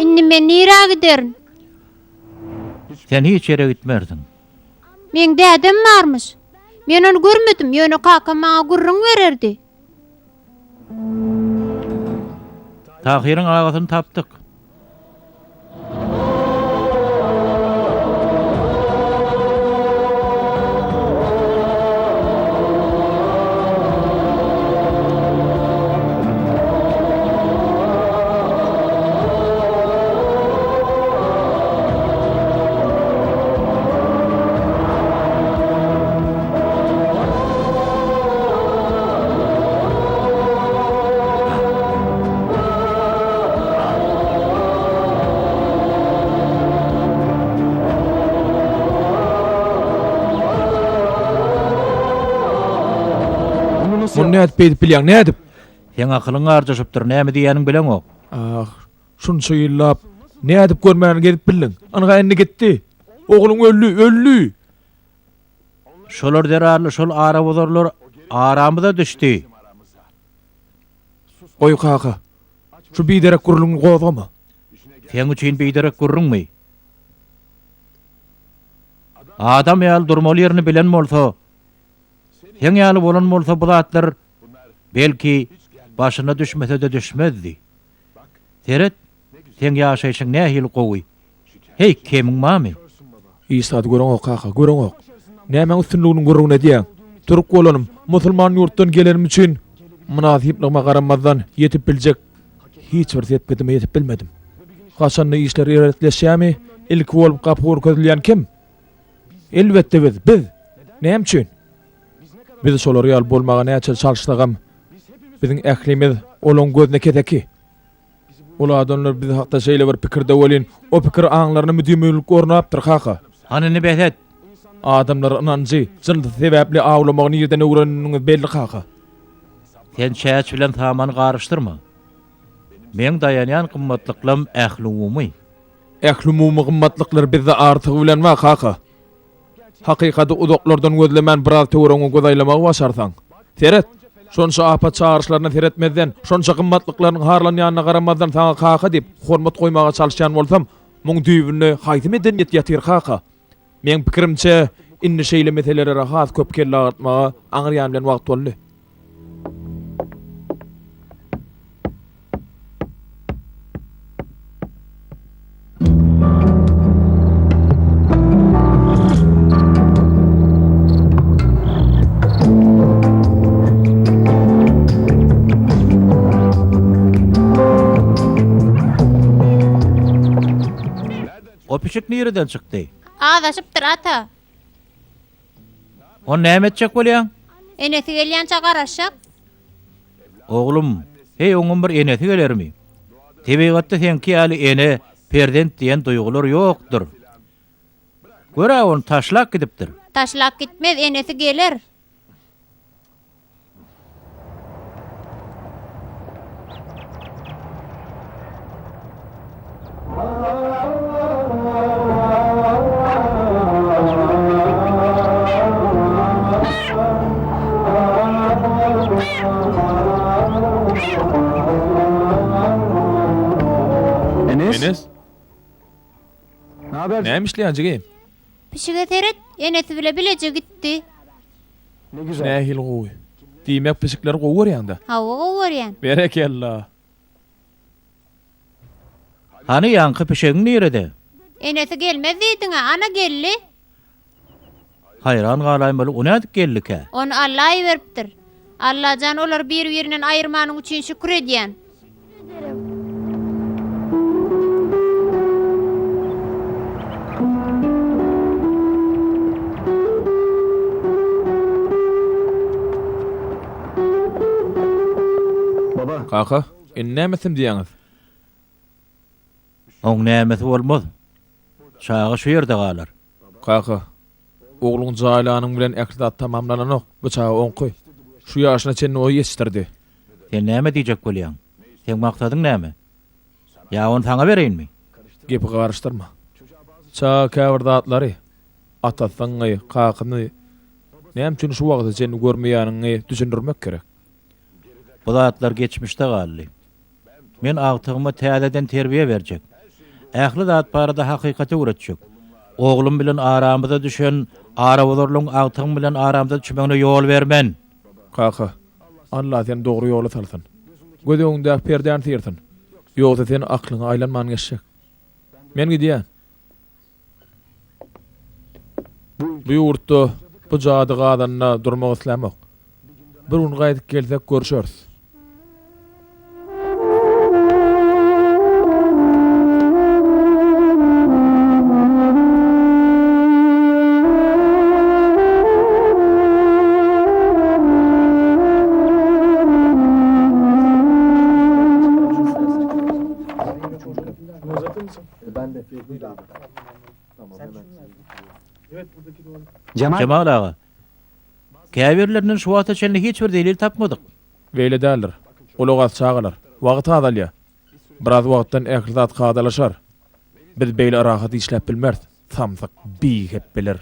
Indi men nirä giderin? Sen hiç ýere gitmersiň. Meň dädem barmyş. Men ony görmedim, ýöne kakam maňa gürrüň bererdi. Tahyryň agasyny tapdyk. Muny nädip beýdip bilýäň, nädip? Seň akylyň garjaşypdyr, näme diýýäniňi bileňok. Ah, şunça ýyllap nädip görmän gezip bildiň? Ynha indi gitdi. Ogluň öldi, öldi! Şolar zerarly şol arabozarlar aramyza düşdi. Goý kaka, şu biderek gürrüňi gozgama. Seň üçin biderek gürrüňmi? Adam ýaly durmaly ýerini bilen bolsa, seň ýaly bolan bolsa bu zatlar belki başyna düşmese-de düşmezdi. Seret, seň ýaşaýşyň nähili gowy. Heý, kemiň barmy? Hiç zady göreňok, kaka, göreňok. Nämäň üstünliginiň gürrüňini edýäň? Türk bolanym, musulman ýurtdan gelenim üçin mynasyplygyma garamazdan ýetip biljek hiç bir sepgidime ýetip bilmedim. Haçanda işler erbetleşýärmi, ilki bolup gapy görkezilýän kim? Elbetde biz, biz! Näme üçin? Biz şolar ýaly bolmaga näçe çalyşsagam, biziň ählimiz olaň gözüne keseki. Ol adamlar biz hakda şeýle bir pikirde welin, o pikir aňlaryna müdimilik ornapdyr, kaka. Hany indi bes et! Adamlary ynanjy, jynsy sebäpli awlamagy nirden öwreneniňiz belli, kaka. Sen çäç bilen samany garyşdyrma. Meň daýanýan gymmatlyklam ählumumy. Ählumumy gymmatlyklar bizde artygy bilen bar, kaka. Hakykaty uzaklardan gözlemän biraz töweregiňe göz aýlamagy başarsaň. Seret! Şonça apat çagyryşlaryna seretmezden, şonça gymmatlyklarynyň harlanýanyna garamazdan saňa kaka diýip, hormat goýmaga çalyşýan bolsam, muň düýbünde haýsy medeniýet ýatyr kaka? Meň pikirimçe, indi şeýle meselelere has köp kelle agyrtmaga aňry ýany bilen wagt boldy. O pişik nireden çykdy? Azaşypdyr, ata. Ony näme etjek bolýaň? Enesi gelýänçä garaşjak. Oglum, heý oňam bir enesi gelermi? Tebigatda seňki ýaly ene, perzent diýen duýgular ýokdur. Gör-ä ony taşlap gidipdir. Taşlap gitmez, enesi geler. Näme işleýäň jigim? Pişige seret, enesi bile bileje gitdi. Nähili gowy. Diýmek pişikleri gowy görýäňdä? Hawa gowy görýän. Berekella. Hany ýaňky pişegiň nirede? Enesi gelmez diýdiňä, ana geldi. Haýran galaýmaly, o nädip geldikä? Ony Alla iberipdir. Allajan olary bir-birinden aýyrmanyň üçin şükür edýän. Kaka, indi näme etsem diýýäňiz? Oň nämesi bolmaz. Çaga şu ýerde galar. Kaka, ogluň jaýlanyň bilen ähli zat tamamlananok. Bu çaga oňky. Şu ýaşyna çenli o ýetişdirdi. Sen näme diýjek bolýaň? Seň maksadyň näme? Ýa ony saňa bereýinmi? Gepi garyşdyrma. Çaga käbir zatlary, atasyňy, kakyny näme üçin şu wagta çenli görmeýäniňi düşündirmek gerek. Bu zatlar geçmişde galdy. Men agtygyma täzeden terbiýe berjek. Ähli zat barada hakykaty öwretjek. Oglum bilen aramyza düşen arabozarlygyň agtygym bilen aramyza düşmegine ýol bermen. Kaka, Alla seni dogry ýola salsyn. Göz öňüňdäki perdäni syrsyn. Ýogsa sen aklyňa aýlanman geçjek. Men gidýän. Bu ýurtda bu jady gazanda durmak islämok. Bir gün gaýdyp gelsek görşeris. Jemal aga, käbirlerinden şu wagta çenli hiç bir delil tapmadyk. Beýle däldir. Gulak as çagalar. Wagt azalýar. Biraz wagtdan ähli zat kadalaşar. Biz beýle rahat işläp bilmeris. Samsyk bihepbeler.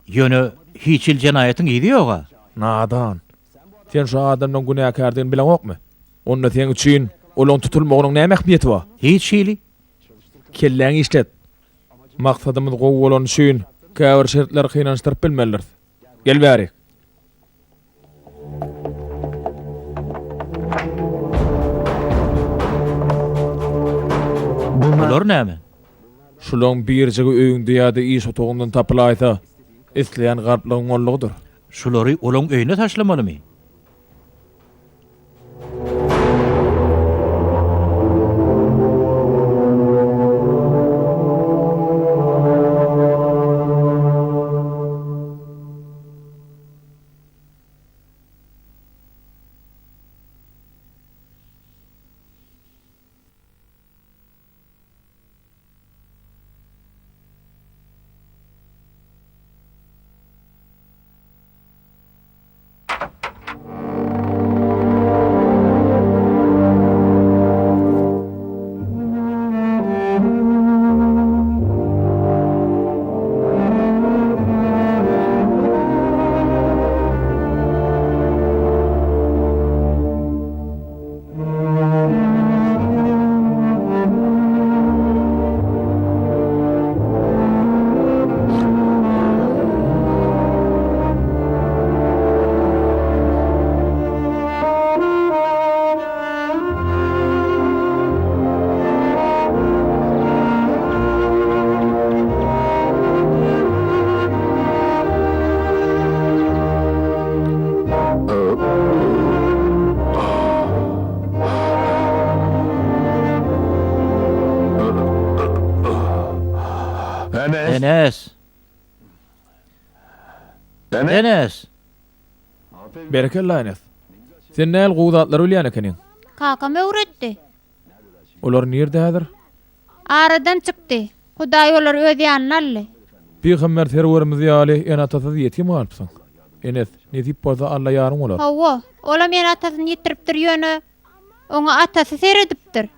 Ýöne hiç hili jenaýatyň yzy ýog-a. Nadan. Sen şu adamlaryň günäkärdigini bileňokmy? Onda seň üçin olaryň tutulmagynyň näme ähmiýeti bar? Hiç hili. Kelläňi işlet. Maksadymyz gowy bolany üçin käbir şertleri kynanyşdyryp bilmelidiris. Gel bärik. Bular näme? Şulaň birjigi öýüňde ýa-da iş otagyňdan tapylaýsa, isleýän galplygyň boldugydyr. Şulary olaň öýüne taşlamalymy? Enes! Enes! Berekella Enes. Sen näl gowy zatlary bilýän ekeniň. Kakam öwretdi. Olar nirde häzir? Aradan çykdy. Hudaý olary öz ýanyna aldy. Pygamber serwerimiz ýaly ene-atasyz ýetim galypsyň. Enes, nesip bolsa Alla ýaryň bolar. Hawa, olam ene-atasyny ýitiripdir ýöne oňa atasy seredipdir.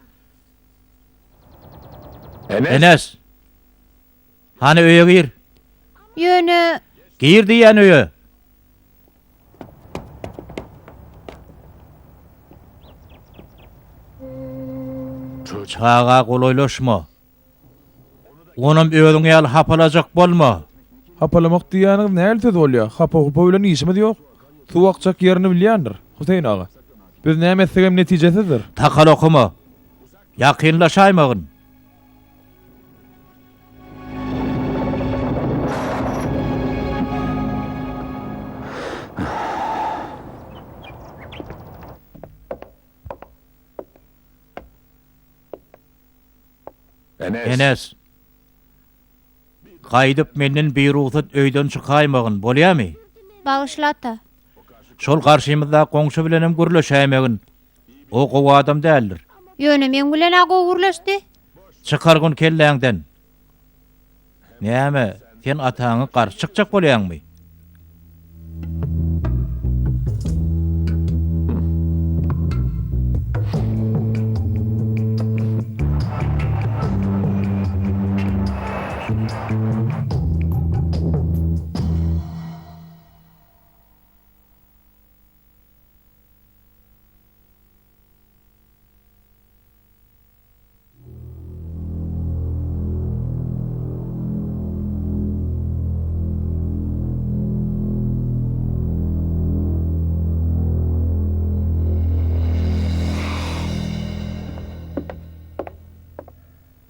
Enes! Hany öýe gir. Ýöne. Gir diýýän öýe. Çaga golaýlaşma. Onam özüň ýaly hapalajak bolma. Hapalamak diýýäniňiz nähili söz bolýa? Hapa-hupa bilen işimiz ýok. Suw akjak ýerini bilýändir, Huseýn aga. Biz näme etsegem netijesizdir. Takal okama. Ýakynlaşaýmagyn. Enes. Gaýdyp menden birugsat öýden çykaýmagyn, bolýamy? Bagyşla ata. Şol garşymyzdaky goňşy bilenem gürleşäýmegin. O gowy adam däldir. Ýöne meň bilen-ä gowy gürleşdi. Çykargyn kelläňden. Näme, sen ataňa garşy çykjak bolýaňmy?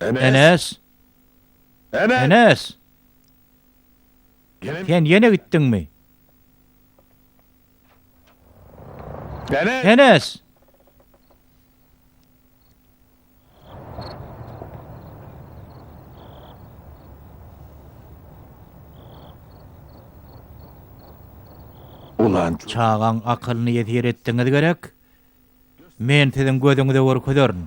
Enes! Enes! Sen ýene gitdiňmi? Enes! Ulan. Çagaň akylyny ýesir etdiňiz gerek? Men siziň gözüňize görkezerin.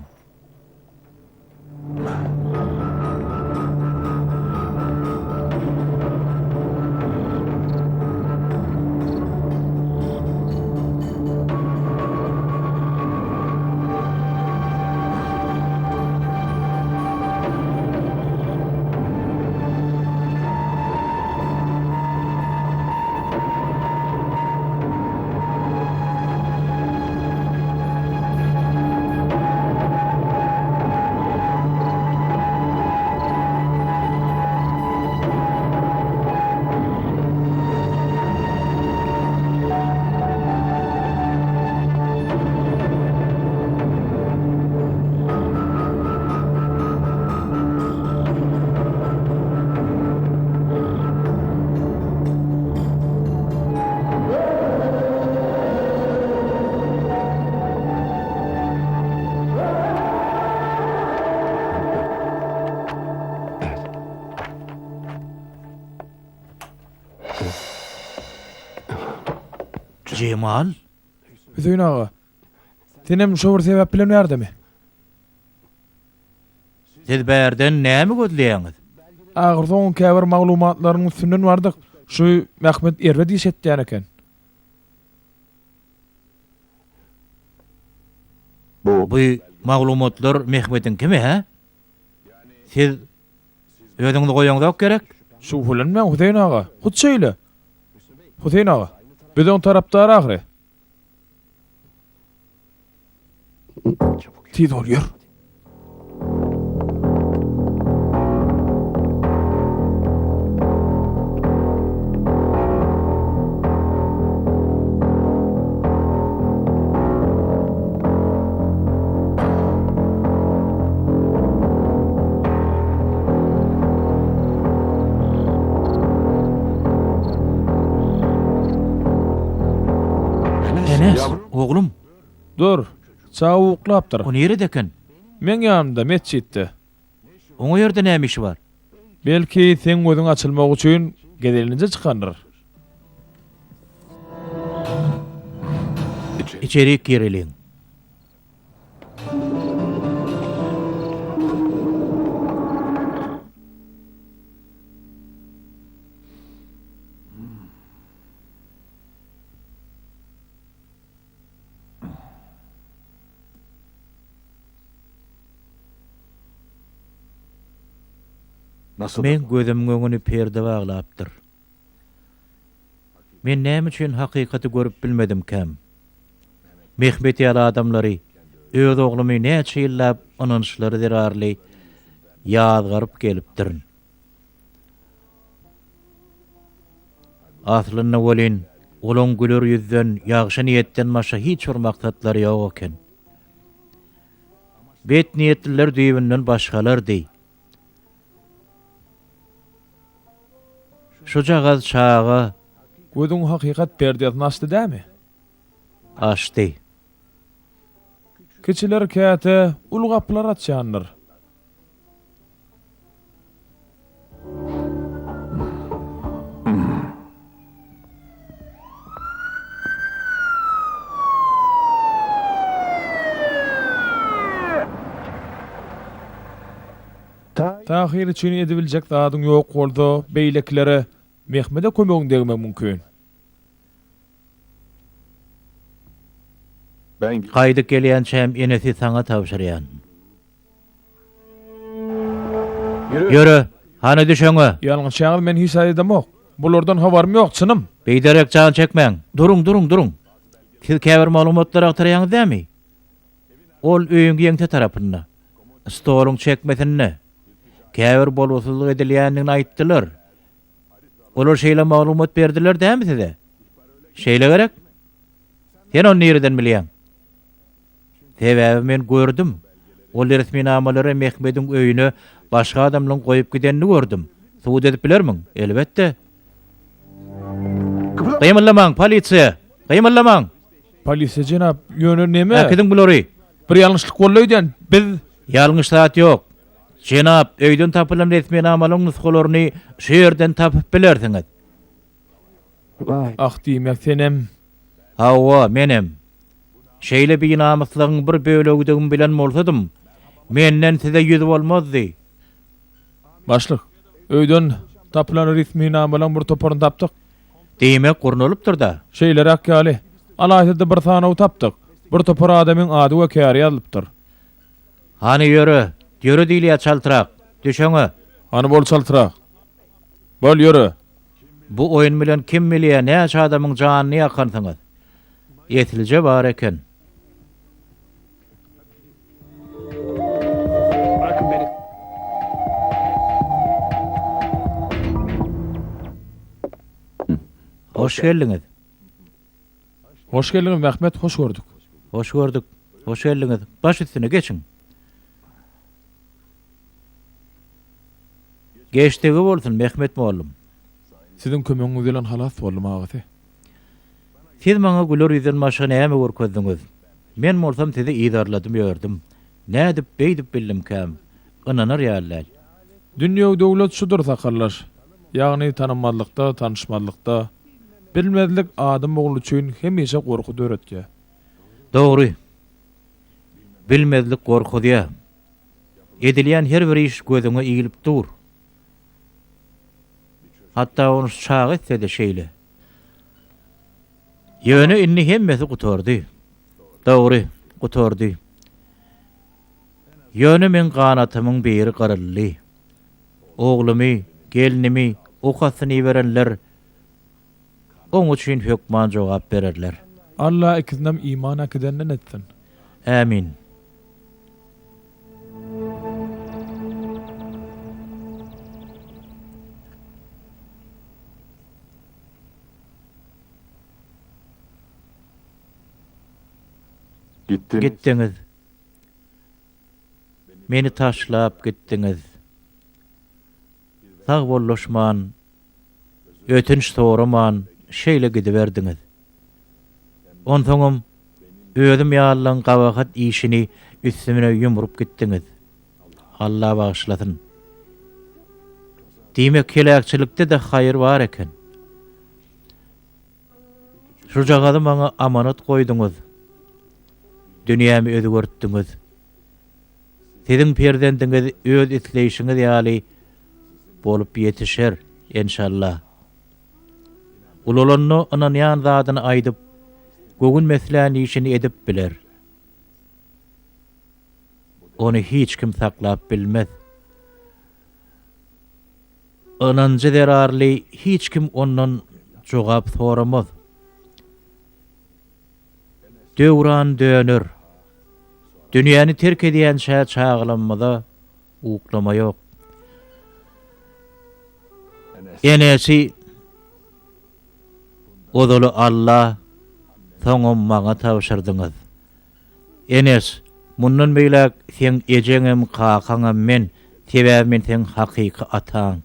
Jemal? Hüseýin aga, senem şo bir sebäp bilen bärdemi? Siz bärden näme gözleýäňiz? Ahyrsoňy käbir maglumatlaryň üstünden bardyk. Şu Mehmet erbet iş etýän eken. Bu maglumatlar Mehmediňkimi, hä? Siz özüňizi goýaňzok gerek? Şübhelenmäň, Huseýin aga. Hut şeýle. Huseýin aga, biz oň tarapdary ahyry. Tiz bol, ýör. Enes, oglum. Dur, çaga uklapdyr. O nirede eken? Meň ýanymda, metjitde. Oň o ýerde näme işi bar? Belki, seň gözüň açylmagy üçin gezelenje çykandyr. Içerik gireliň. Meň gözümiň öňüni perde baglapdyr. Men näme üçin hakykaty görüp bilmedimkäm? Mehmet ýaly adamlary, öz oglumy näçe ýyllap ynançlary zerarly ýazgaryp gelipdirin. Aslynda welin, olaň güler ýüzden, ýagşy niýetden başga hiç bir maksatlary ýok eken. Bet niýetliler düýbünden başgalardy. Şujagaz çaga. Gözüň hakykat perdesini açdy dämi? Açdy. Kiçiler käte uly gapylary açýandyr. Tahyr üçin edibiljek zadyň ýok bolsa, beýlekilere Mehmede kömegiň degmegi mümkin. Gaýdyp gelýänçäm enesi saňa tabşyrýan. Ýöre, hany düş öňe. Ýalňyşýaňyz men hiç zat edemok. Bulardan habarym ýok, çynym. Biderek jan çekmäň. Duruň, duruň, duruň. Siz käbir maglumatlary agtarýaňyz dämi? Ol öýüň ýeňse tarapynda, stoluň çekmesinde käbir bolgusyzlyk edilýändigini aýtdylar. Olar şeýle maglumat berdiler dämi size? Şeýle gerek? Sen ony nireden bilýäň? Sebäbi men gördüm. Ol resminamalary Mehmediň öýüne başga adamlaryň goýup gidenini gördüm. Subut edip bilermiň? Elbetde. Gymyldamaň, polisiýa! Gymyldamaň! Polisiýa jenap, ýöne neme? Äkidiň bulary! Bir ýalňyşlyk boldy öýdýän, biz. Ýalňyş zat ýok. Jenap, öýden tapylan resminamalaryň nusgalaryny şu ýerden tapyp bilersiňiz. Ah, diýmek, senem. Hawa, menem. Şeýle binamyslygyň bir bölegidigimi bilen bolsadym, menden size ýüz bolmazdy. Başlyk, öýden tapylan resminamalaryň bir toparyny tapdyk. Diýmek, gurnalypdyr-da. Şeýleräk ýaly. Alaýsa-da bir sanaw tapdyk. Bir topar adamyň ady we käri ýazylypdyr. Hany ýöre, ýöre diýilýär çaltrak. Düş öňe. Hany bol çaltrak. Bol ýöre. Bu oýun bilen kim bilýär näçe adamyň janyny ýakansyňyz. Eslije bar eken. Hoş geldiňiz. Hoş geldiňiz Mehmet, hoş gördük. Hoş gördük. Hoş geldiňiz. Baş üstüne geçiň. Geçdigi bolsun Mehmet mollum. Siziň kömegiňiz bilen halas boldum agasy. Siz maňa güler ýüzden başga näme görkezdiňiz? Men bolsam sizi yzarladym ýördüm. Nädip beýdip bildimkäm? Ynanar ýaly däl. Dünýewi döwlet şudur sakallaş. Ýagny tanamazlykda, tanyşmazlykda. Bilmezlik adam ogly üçin hemişe gorky döretýär. Dogry. Bilmezlik gorkuzýar. Edilýän her bir iş gözüňe ilip dur. Hatda ony şu çaga etse-de şeýle. Ýöne indi hemmesi gutardy. Dogry, gutardy. Ýöne meň ganatymyň biri gyryldy. Oglumy, gelnimi ok astyna iberenler oň üçin hökman jogap bererler. Alla ikisinem iman äkidenden etsin. Ämin. Gitdiňiz. Meni taşlap gitdiňiz. Sag bollaşman, ötünç soraman şeýle gidiberdiňiz. Onsoňam özüm ýalylaň gabahat işini üstüme ýumrup gitdiňiz. Alla bagyşlasyn. Diýmek heläkçilikde-de haýyr bar eken. Şujagazy maňa amanat goýduňyz. Dünýämi özgertdiňiz. Siziň perzendiňiz öz isleýşiňiz ýaly bolup ýetişer, enşalla. Ulalanda ynanýan zadyny aýdyp, göwün meslän işini edip biler. Ony hiç kim saklap bilmez. Ynanjy zerarly hiç kim ondan jogap soramaz. Döwran döner. Dünýäni terk edýänçä çagalamyza uklama ýok. Enesi. Ozaly Alla, soňam maňa tabşyrdyňyz. Enes, mundan beýläk seň ejeňem, kakaňam men, sebäbi men seň hakyky ataň.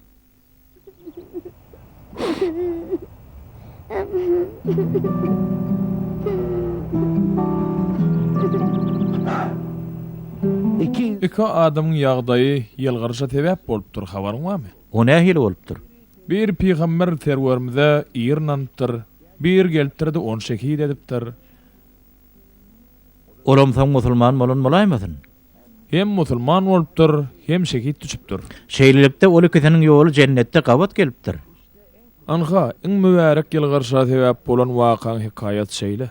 Iki adamyň ýagdaýy ýylgyryşa sebäp bolupdyr, habaryň barmy? O nähili bolupdyr? Biri pygamber Serwerimize ir ynanypdyr, biri gelipdir-de ony şehit edipdir. Olam soň musulman bolan bolaýmasyn? Hem musulman bolupdyr, hem şehit düşüpdir. Şeýlelikde, ol ikisiniň ýoly jennetde gabat gelipdir. Ynha, iň mübärek ýylgyryşa sebäp bolan wakaň hekaýasy şeýle.